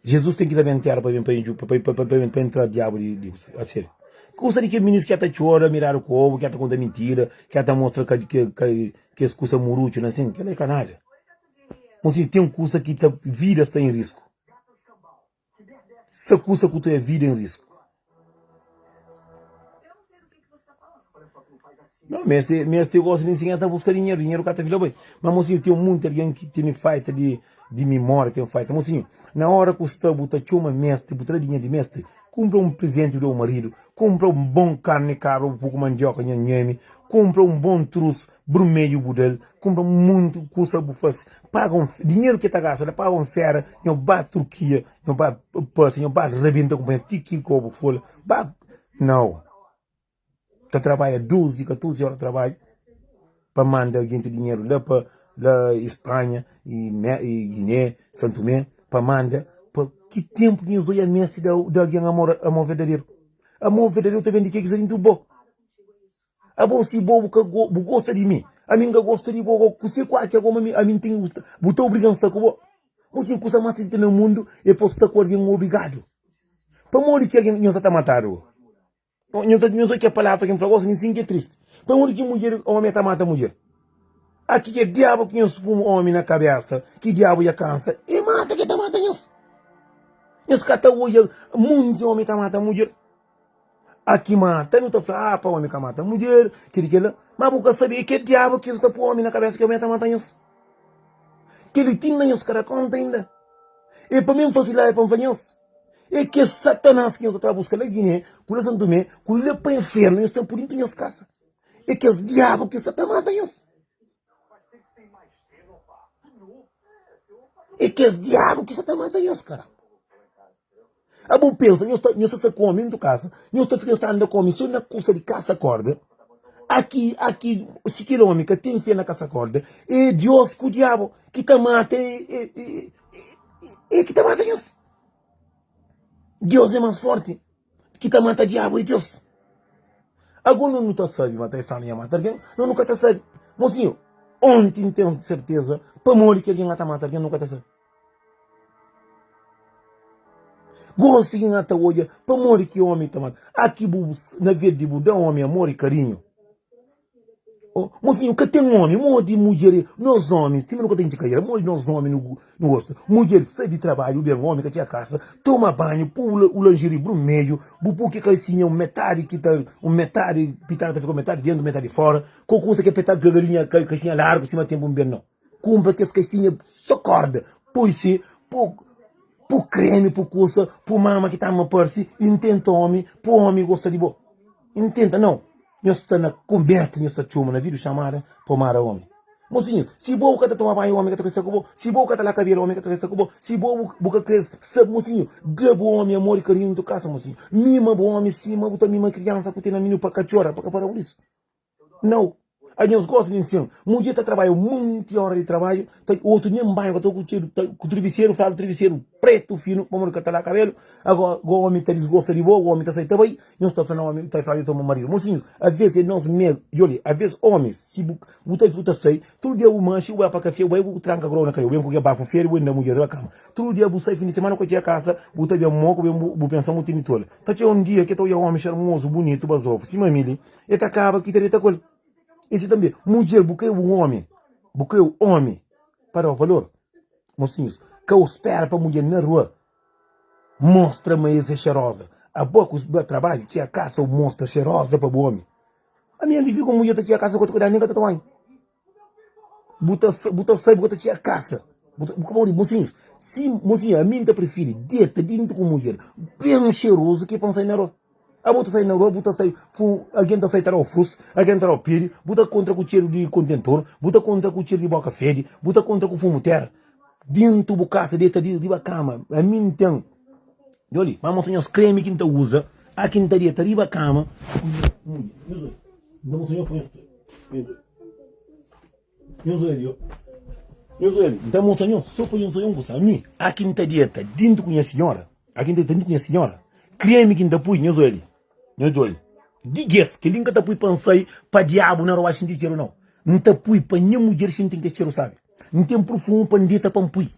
Jesus ten ki ta ben tera pa ben pa pa pa pa entra diabu di di a sériu. Kusa di ke minis ki ta txora miradu ku obu, ki ta konta mintira, ki ta mostra ka ke ka kes kusa murutxu na sin, kela é ka nada. Mosinhu ten kusa ki ta vida sta en risku. Sa kusa ku ta vida en risku. Não, meste, meste gosta de ensinar, tá busca dinheiro, dinheiro cata vila boi. Mas mocinho, tem muita alguém que tem falta de, de memória, tem falta. Mocinho, na hora que está, buta chama mestre, buta dinheiro de mestre, compra um presente do marido, compra um bom carne cabra, um pouco mandioca, nhanhame, Kunpra un bon trus brumedju bu da-l, kunpra monti kusa bu fase, paga un dinheru ki el ta gasta la, paga un fera, nho ba Turkia, nho ba pasa, nho ba rabenta kunpanheru ti ki kobu fola, ba nau. Ta trabadja 12, 14 ora trabadju pa manda algen dinheru la pa la Espanha i Guiné, San Tomé, pa manda pa ki tenpu ki nhos odja meste da algen amor, amor verdaderu? Amor verdaderu ta ben di ke ki sta dintu bo. Abo si bo bu ka bu gosta di mi, ami N ka gosta di bo, kuse ku atxa bo ma mi ami N ten bu ta obriga-m sta ku bo? Bo si kusa mas triste na mundu é pa sta ku algen obrigadu. Pamodi ki algen nhos sa ta matadu? Nhos ta nhos obi ke palavra ki N fla gosi nin sin ki é tristi. Pamodi ki mudjer omi ta mata mudjer? Aki ke diabu ki nhos pui omi na kabesa ki diabu ya kansa e mata ke ta mata nhos. Nhos ka ta odja munti omi ta mata mudjer. Aki mata nu ta fla ah pa omi ka mata mudjer keli kela ma bu ka sabi e ke diabu ki ta pui omi na kabesa ki omi ta mata nhos. Keli ti na nhos ka da konta inda. E pa mi N fasi la e pa N fla nhos. E kes satanas ki nhos ta buska la Guiné ku la Santo Tomé ku la pa infernu nhos ten pui dintu nhos kasa. E kes diabu ki sa ta mata nhos. E kes diabu ki sa ta mata nhos, karamba. Abo pensa, nhos ta, nhos ta sa ku omi dintu kasa, nhos ta fika, nhos ta anda ku omi so na kusa di kasa korda. Aki, aki, si kel omi ka ten fe na kasa korda, e Dios ku diabu ki ta mata, e, e, e, e ki ta mata nhos. Deus é más forti ki ta mata diabu é Deus. Agora nós não ta sabe ma ta fala nha mata alguém, nós nunca ta sabe. Mocinho, ontem tem certeza pamodi ki alguém ta mata alguém nunca ta sabe. Gosi ki ta odja pamodi ki homem ta mata. Aqui bu na vez di bu da homem amor e carinho. Oh, mocinho, ka ten omi, modi mudjer, nos omi, sima nu ka ten txikadera, modi nos omi nu nu gosta. Mudjer sai di trabadju, ben omi ka txega kasa, toma banhu, pu u lingerie brumedju, bu pu ki kalsinha un metadi ki ta, un metadi pitadu ta fika metadi dentu, metadi fora, ko kusa ki petadu ki galinha, kalsinha largu sima tenpu nbernu. Kunpra kes kaixinha so korda, poi si, po po kremi, po kusa, po mama ki ta ama parsi, i ntenta omi, po omi gosta di bo. Ntenta, nau, nhos sta na konbersa, nhos ta txoma na vídeo xamada pa mara omi. Mosinhu, si bo bu ka ta toma banhu, omi ka ta kre sta ku bo, si bo bu ka ta laba kabelu, omi ka ta kre sta ku bo, si bo bu ka kre sabe, mosinhu, da bu omi amor i karinhu ntu kasa, mosinhu. Mima bu omi sima bu ta mima kriansa ku tene mininu pa ka txora, pa ka para bu disu. Nau. Anhos gosta di nsin. Mudjer ta trabadja monti ora di trabadju, ta otu nen banhu ka ta ku txedu, ta ku tribiseru, fladu tribiseru pretu finu, pamodi ka ta laba kabelu. Agora go omi ta disgosta di bo, go omi ta sai ta bai, nhos ta fla na omi, ta fla nhos ma maridu. Mosinhus, aves é nos me, djoli, aves omis, si bu bu ta bu ta sai, tudu dia bu manxi, bu bai pa kafé, bu bai bu tranka grou na kaiu, bu ben ku ke bafu fedi, bu ben da mudjer riba kama. Tudu dia bu sai fin di semana ku txega kasa, bu ta ben moku, bu ben bu bu pensa mu tene tola. Ta txega un dia ke ta odja omi xarmozu, bunitu, bazofu, sima mi li, E ta kaba ki ta deta ku el. E si tanbe, mudjer, bu krê un omi, bu krê un omi pa da-u valor. Mosinhus, ka u spera pa mudjer na rua mostra ma es é xeroza. Abo ku bu trabadju, txega kasa u mostra xeroza pa bu omi. Ami N vivi ku un mudjer ta txega kasa ku ta kuidadu, nen ka ta toma banhu. Bu ta bu ta sai bu ka ta txega kasa. Bu ta bu ka pode mosinhus, si mosinhu ami N ta prifiri deta dintu ku mudjer ben xerozu ki pa N sai na rua. Abo ta sai na rua, bu ta sai fu, algen ta sai ta dau frus, algen ta dau pedi, bu ta kontra ku txeru di kontentor, bu ta kontra ku txeru di boka fedi, bu ta kontra ku fumu tera. Dintu bu kasa, deta di riba kama. Ami N ten, djoli, ma mostra nhos kremi ki N ta uza, aki N ta deta riba kama ku nha mudjer. Nhos oi, N ta mostra nhos pa nhos obi. Nhos oi. Nhos oi li, nhos oi li. N ta mostra nhos so pa nhos oi un kusa. Ami, aki N ta deta dintu ku nha sinhora, aki N ta deta dintu ku nha sinhora, kremi ki N ta pui, nhos oi li, nhos oi li. Di ges, kel-li N ka ta pui pa N sai pa diabu na rua xinti txeru, nau. N ta pui pa nha mudjer xinti kel txeru sabi. N ten purfumu pa N deta pa N pui.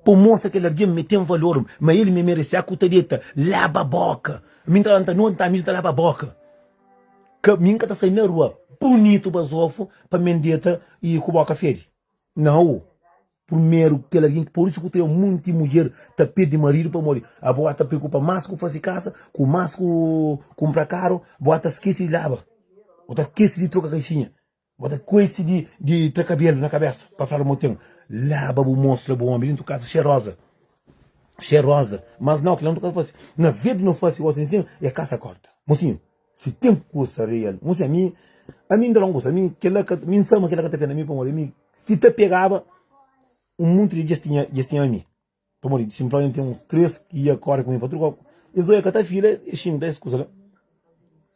Pa mostra kel algen ma el ten valor, ma el me merese. A ku ta deta, laba boka. Mi N ta lanta noti, mi N ta laba boka. Ka mi N ka ta sai na rua bunitu bazofu pa mi N deta i ku boka fedi. Nau. Primeru kel algen, pur isu ku ten munti mudjer ta perde maridu pamodi abo ta preokupa mas ku fasi kasa, ku mas ku kunpra karu, bo ta skese di laba, bo ta skese di troka kaixinha. Bo ta kuese di di tra kabelu na kabesa pa fla mo ten laba bu mostra bu omi dintu kasa xeroza xeroza mas nau kila nu ka fasi na vez di no fasi gosi nsin e kasa korta mosinhu. Si ten kusa real. Mon si ami, ami nta fla un kusa, ami kila ka, mi nsa ma kila ka ta pega na mi pamodi ami si ta pegaba un monti di djes tinha, djes tinha ami. Pamodi si N fla N ten uns 3 ki ia kore ku mi pa tudu kau, es oia ka ta fila, es xinta es kusa la.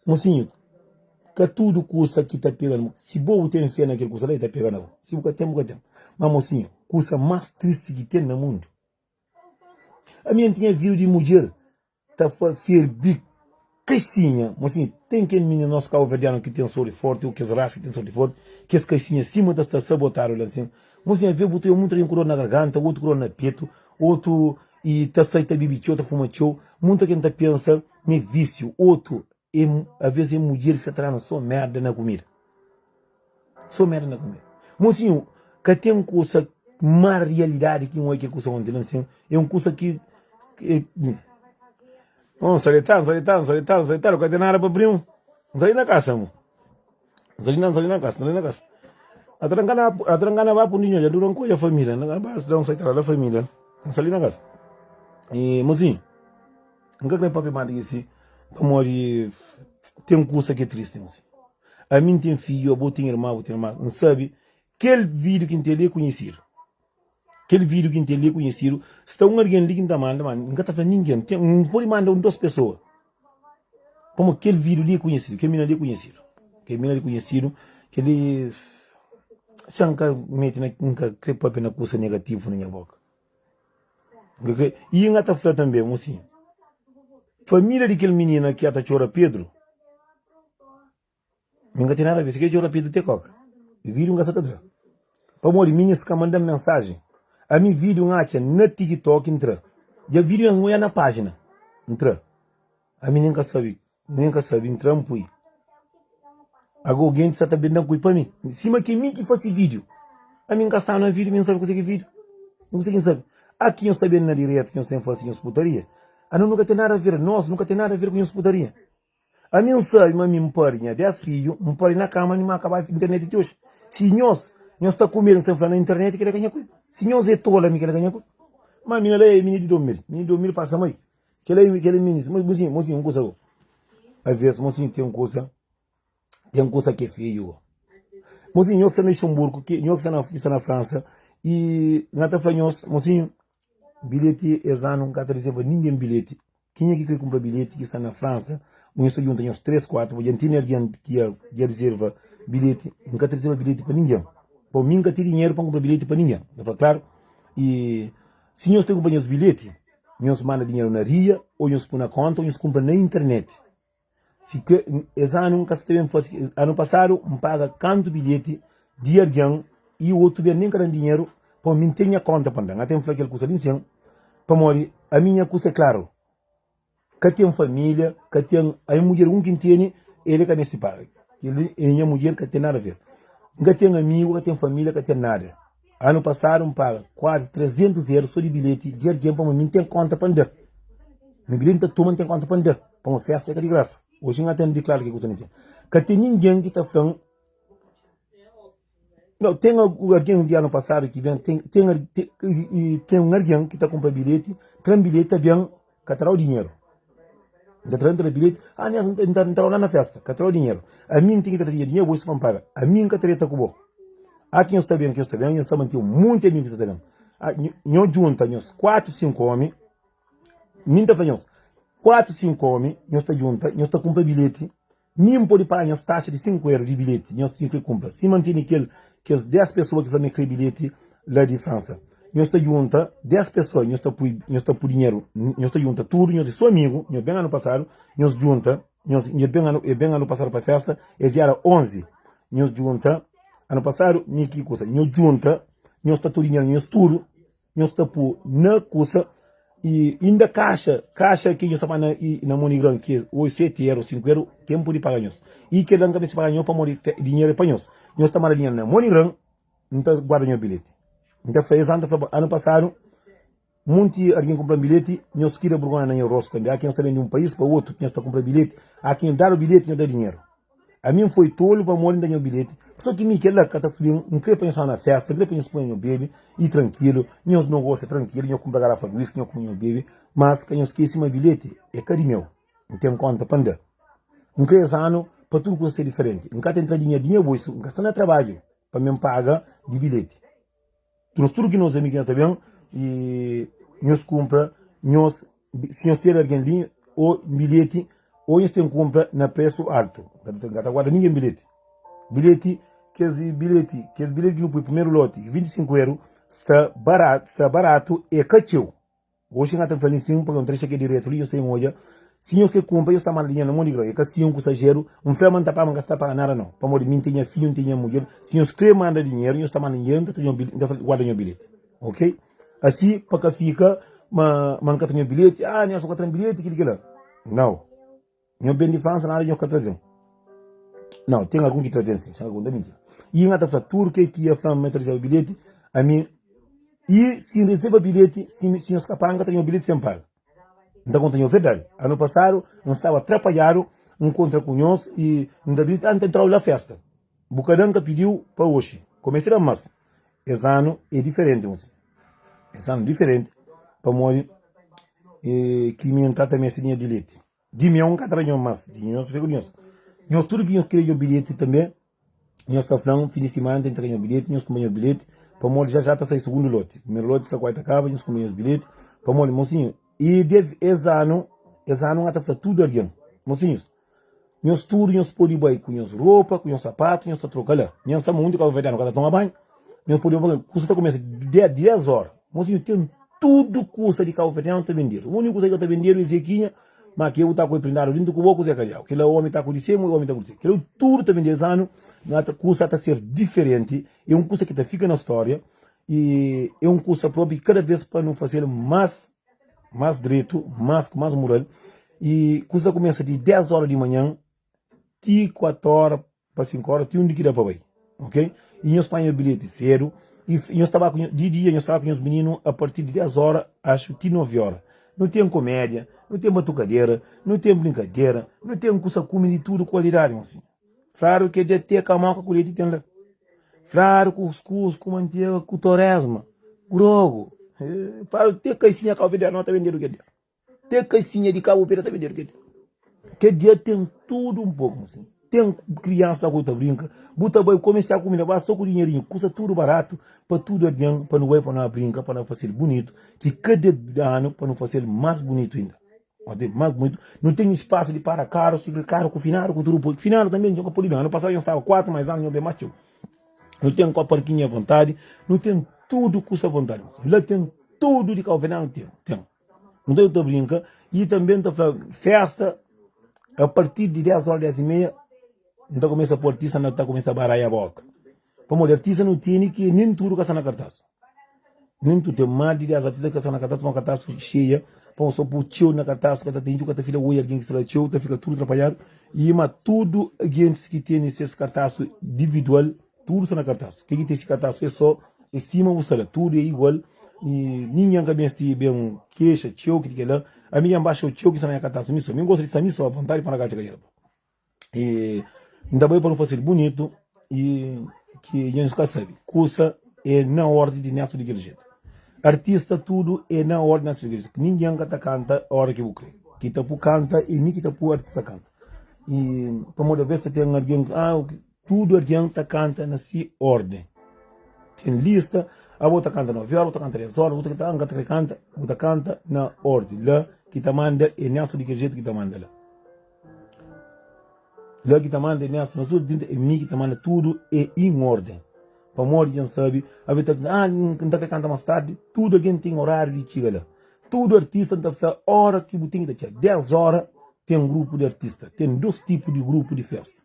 Mosinhu, ka tudu kusa ki ta pega na bo. Si bo bu ten fe na kel kusa la, i ta pega na bo. Si bu ka ten, bu ka ten. Ma mosinhu, kusa mas tristi ki ten na mundu, ami N tinha vidu di mudjer ta fa ferbi kaisinha. Mosinhu, ten kel minina nos kauverdianu ki ten sori forti, o kes rasa ki ten sori forti, kes kaisinha sima ta sta sabotadu la nsin. Mosinhu, avê bu ta oia munta algen ku dor na garganta, otu ku dor na petu, otu i ta sai ta bibi txeu, ta fuma txeu. Munta algen ta pensa ma é vísiu, otu é avês é mudjer ki sta ta danu so merda na kumida. So merda na kumida. Mosinhu, ka ten kusa má rialidadi ki N oia kel kusa onti la nsin. É un kusa ki N sta detadu, N sta detadu, N sta detadu, N sta detadu, ka ten nada pa prima. N sta li na kasa, mo. N sta li na, N sta li na kasa, N sta li na kasa. Atra N ka na, atra N ka na ba pundi nho, dja dura N ka oja família. N ka na ba da un saitada da família. N sta li na kasa. E, mosinhu, N ka kre papia más di ki si, pamodi ten kusa ki é tristi, mosinhu. Ami N ten fidju, abo ten irma, bu ten irma. N sabe kel vídiu ki N ten li é konhesidu. Kel vídiu ki N ten li é konhesidu. Sta un algen li ki N ta manda, ma N ka ta fla ningen. Ten, N pode manda un, dos pesoa. Pamodi kel vídiu li é konhesidu, kel mina li é konhesidu. Kel mina li é konhesidu, kel li xa N ka mete na, N ka kre papia na kusa negativu na nha boka. N ka kre. I N ta fla tanbe, mosinhu, família di kel minina ki a ta txora Pedru, Mi nka ten nada a ver, si ke txora Pedru te koka. Vídiu nka sa ta tra. Pamodi minis ka manda-m mensajen. Ami vídiu N atxa na TikTok N tra. Dja vídiu N oia na pájina N tra. Ami nen ka sabe, nen ka sabe N tra N pui. Ago gentis sa ta ben da-m kui pa mi. Sima ke mi ki fase vídiu. Ami N ka sta na vídiu, mi N sabe kuse ki vídiu. Mi kuse ki N sabe. Aki nhos ta ben na diretu ki nhos ten fase nhos putaria. Ano nu ka ten nada a ver, nos nu ka ten nada a ver ku nhos putaria. Ami N sabe ma mi N pari nha 10 fidju, N pari na kama mi ma kaba internet ti oji. Si nhos, nhos ta ku medu, nhos ta fla na internet kila ka nha kulpa. Si nhos é tola mi kila ka nha kulpa. Ma mina la é mini di 2000, mini di 2000 pasa mai. Kila é kila é mini, mosinhu, mosinhu un kusa go. Aves mosinhu ten kusa, ten kusa ki é feiu go. Mosinhu nho ki sta na Luxemburgo, ki nho ki sta na ki sta na Fransa i nha ta fla nhos, mosinhu bilheti es anu N ka ta reserva ningen bilheti. Kenha ki kre kunpra bilheti ki sta na Fransa, un nhos ta djunta nhos 3, 4, pa dja N tene algen ki dja rezerva bilheti. N ka ta rezerva bilheti pa ningen. Pa mi N ka ten dinheru pa N kunpra bilheti pa ningen. N ta fla klaru. I si nhos kre kunpra nhos bilheti, nhos manda dinheru na ria, ô nhos pui na konta, ô nhos kunpra na internet. Si ke es anu N ka sta ben fase, anu pasadu N paga kantu bilheti di algen i otu ben nen ka dan dinheru pa mi N ten nha konta pa N da. N ate N fla kel kusa li nsin pamodi ami nha kusa é klaru, ka ten familia, ka ten ami mudjer un ki N tene el e ka meste paga, kel li é nha mudjer ka ten nada aver. N ka ten amigu, ka ten familia, ka ten nada. Anu pasadu N paga kuazi 300 eru so di bilheti di algen pamodi mi N ten konta pa N da. Mi bilheti N ta toma N ten konta pa N da. Pamodi festa é ka di grasa. Oji N ta diklara ke ku sta na dise. Ka ten ningen ki ta fla-m No, ten algen di anu pasadu ki ben, ten, ten, ten un algen ki ta kunpra bilheti, tra-m bilheti ta ben, ka ta da-u dinheru. N ta tra-m ta da bilheti, ah, Nelson, N ta, N ta da-u la na festa, ka ta da-u dinheru. Ami N ten ki ta tra dinheru bo pa N paga. Ami N ka ta deta ku bo. Ah, ki nhos ta ben, ki nhos ta ben, nhos ta manti un monti amigu ki sta ta ben. Ah, nho djunta nhos 4, 5 omi, Mi N ta fla nhos, 4, 5 omi, nhos ta djunta, nhos ta kunpra bilheti, mi N pode paga nhos taxa di 5 eru di bilheti, nhos si kre kunpra. Sima N tene kel kes 10 pesoa ki fla ma e kre bilheti la di Fransa. Nhos ta djunta 10 pesoa, nhos ta pui, nhos ta pui dinheru, nhos ta djunta tudu, nhos é so amigu, nhos ben anu pasadu, nhos djunta, nhos, nhos ben anu, e ben anu pasadu pa festa, es era 11, nhos djunta, anu pasadu, mi ki kusa, nhos djunta, nhos ta tudu dinheru, nhos tudu, Nhos ta pô na kusa y inda kaxa, kaxa ki nhos ta paga na, na MoneyGram ki é oi 7 euro, 5 euro, ken pode paga nhos. Y kel la N ka meste paga nhos pamodi dinheru é pa nhos. Nhos ta manda dinheru na MoneyGram, N ta guarda nhos bilheti. N ta fla es anu, N ta fla anu pasadu munti algen kunpra-m bilheti, nhos kria burgonha na nhos rostu tanbe. Há ki nhos ta ben di un país pa otu ki nhos ta kunpra bilheti, há ki nhos dadu bilheti nhos da dinheru. Ami N foi tolu pamodi N da nho bilheti. Sô ki mi kel-la ka ta subi-m. N krê pa nho sta na fésta, N krê pa nho kume nho bebe i trankilu. Nho nogósia trankilu, nho kunpra garafa di wiski, nho kume nho bebe. Mas ka nho skese ma bilheti é ka di meu. N ten kónta pa N da. N kre es anu pa tudu kuza ser diferenti. N ka ta entra dinheru di nha bolsu, N ka sta na trabadju pa mi N paga di bilheti. Nos tudu ki nos amigu ki na ta ben i nhos kunpra nhos si nhos tene algen li o bilheti o nhos ten kunpra na presu altu. N ka ta guarda ningen bilheti. Bilheti kes bilheti kes bilheti ki nu pui primeru loti 25 eru sta baratu sta baratu e ka txeu. Oxi N ka ta fla nin sin, pabia N ta dexa ke diretu li, nhos ta ben odja. Si nhos ke kunpra, nhos ta manda dinheru na mon di grau. E ka sin ku sajeru. N fla ma N ta paga, ma N ka sta paga nada nau, pamodi mi N ten nha fidju, N ten nha mudjer. Si nhos kre manda dinheru, nhos ta manda dinheru, N ta tra nho N ta guarda nho bilheti. Ok? Asi pa ka fika ma ma N ka tra nho bilheti, ah, Nelson ka tra-m bilheti, kili kila. Nau. Nho ben di Fransa, nada nho ka traze-m. Nau, ten algun ki traze-m sin, xa ka konta mintira. I N ta fla tudu ke ki ia fla-m ma e ta rezeba bilheti, ami I si N rezeba bilheti, si si nhos ka paga, N ka ta nho bilheti sen paga. N ta konta nho verdadi. Anu pasadu, N staba trapalhadu, N kontra ku nhos i N da bilheti, ah, N ta entrau la festa. Bu ka da, N ka pidiu pa oxi. Komese da mas. Es anu é diferenti, mosi. Es anu diferenti, pamodi e ki mi N ka ta meste di nha bilheti. Di mi N ka ta da nho mas, di nhos fika ku nhos. Nhos tudu ki nhos kre nho bilheti tanbe, nhos ta fla-m fin di simana N ta intrega nho bilheti, nhos kunpra nho bilheti, pamodi já já ta sai sugundu loti. Primeru loti sta kuazi ta kaba, nhos kunpra nhos bilheti, pamodi mosinhu, i devi es anu, es anu N ta fla tudu algen, mosinhus, nhos tudu nhos pode bai ku nhos ropa, ku nhos sapatu, nhos ta troka la. Nha sta mundu kabuverdianu ka ta toma banhu, nhos pode bai, kusa ta kumesa di 10 ora. Mosinhu, ten tudu kusa di kabuverdianu ta bendedu. Uniku kusa ki ka ta bendedu é zekinha. Ma ke bu ta ku prindadu dintu ku bo kuze ka diabu. Kila omi ta ku di semu e omi ta ku di se. Kila tudu ta bindi es anu na ta kusa ta ser diferenti. E un kusa ki ta fika na storia e e un kusa propi kada vez pa nu fasel mas mas dretu, mas ku mas mural. E kusa ta kumesa di 10 ora di manhan ti 4 ora pa 5 ora ti undi ki da pa bai ok i nhos panha bilheti sedu i nhos ta ba ku di dia nhos ta ba ku nhos mininu a partir di 10 ora axu ti 9 ora nu ten komédia nu ten batukadera nu ten brinkadera nu ten kusa kume di tudu kualidadi mosinhu fladu ke dia te kamoka ku leti ten la fladu kuskus ku mantega ku toresma grogu fladu te kaisinha kau federa no ta bendedu ke dia. Te kasinha di Cabo Verde ta bendedu kel dia. Kel dia ten tudu un poku mosinhu. Ten kriansa ta ku ta brinka, bu ta bai kume sta kumida ba so ku dinheirinhu, kusa tudu baratu pa tudu algen pa nu bai pa no brinka, pa no fasil bunitu, ki kada anu pa no fasil mas bunitu inda. Obi mas bunitu. Nu ten spasu di para karu, si karu ku finadu ku tudu, finadu tanbe nho ka pudi ben. Anu pasadu nho staba 4 mas anu nho ben mas txeu. Nu ten ko parkinhu avontadi, nu ten tudu kusa avontadi. La ten tudu di Cabo Verdeanu ten, ten. Nton eu ta brinka i tanbe N ta fla festa a partir di 10 ora 10 i meia N ta kumesa poi artista na ta kumesa baraia boka pamodi artista nu tene ki nen tudu ka sta na kartas nen tudu ten mas di 10 artista ka sta na kartas pamodi kartas xeia pamodi so poi txeu na kartas ka ta ten ka ta fila oi algen ki sta la txeu ta fika tudu trapalhadu i ma tudu gentis ki tene ses kartas individual Tudu sta na kartas. Ke ki ten si kartas é so é sima bu sta la. Tudu é igual i ningen ka meste ben kexa txeu ki di kela. Ami dja N baxa txeu ki sta na nha kartas mi so. Mi N gosta di sta mi so avontadi pa N ragatxa kadera. I N ta bai pa nu fasil bunitu i ki dja nu ka sabi. Kusa é na ordi di nesu di kel jetu. Artista tudu é na ordi nesu di kel jetu. Ningen ka ta kanta ora ki bu kre. Ki ta pu kanta é mi ki ta pu artista kanta. I pamodi aves ta ten algen ah Tudu algen ta kanta na si orden. Ten lista, abo ta kanta 9 ora, bu ta kanta 10 ora, bu ta kanta, ta kanta, bu ta kanta na orden. La ki ta manda é Nelson di kel jetu ki ta manda la. La ki ta manda é Nelson, na tudu dinta é mi ki ta manda tudu é in orden. Pamodi dja N sabe, abe ta ah, N ta kre kanta mas tardi, tudu algen ten orariu di txiga la. Tudu artista N ta fla ora ki bu ten ki ta txiga. 10 ora ten grupu di artista, ten dos tipu di grupu di festa.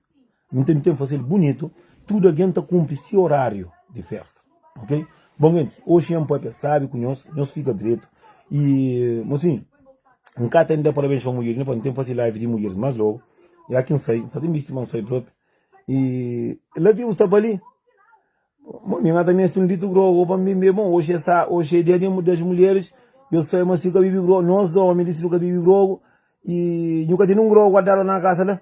N ten ten fazel bunitu, tudu algen ta kunpri si orariu di festa, ok? Bon gentis, oxi N papia sabi ku nhos, nhos fika dretu i mosinhu, N ka ta da parabens pa mudjeris, pa N ten fasi live di mudjeris mas logu, ya ki N sai, N sa ten bisti ma N sai propi, i la ki bu sta pa li, bon mi N ka ta mesti un litru grogu pa N bebe, bon oxi é sa, oxi é dia di das mulheres, yo sai ma si ka bibi grogu, nos omi li si nu ka bibi grogu, I nhu ka tene un grogu guardadu na kasa la?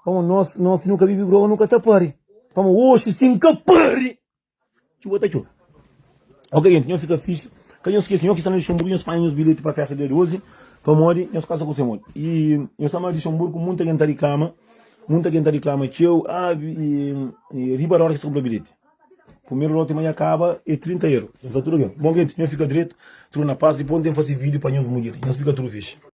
Pamo nos, nos si nu ka bibi grogu nu ka ta pari. Pamo oxi si N ka pari, txuba ta txobe. Ok gente, nho fika fixe. Ka nho skese, nho ki sta na Luxemburgo, nho panha nhos bilheti pa festa dia 12, pamodi nhos kasa ku se modi. I nho sta na Luxemburgo, munta algen ta riklama. Munta ken ta riklama txeu, ah riba di óra ki sta kunpra bilheti. Primeru loti ma dja kaba é 30 euro. Nhos fla tudu algen, bon genti, nhos fika dretu, tudu na pas, dipôs N ten fase vídiu pa nhos mudjer, nhos fika tudu fixi.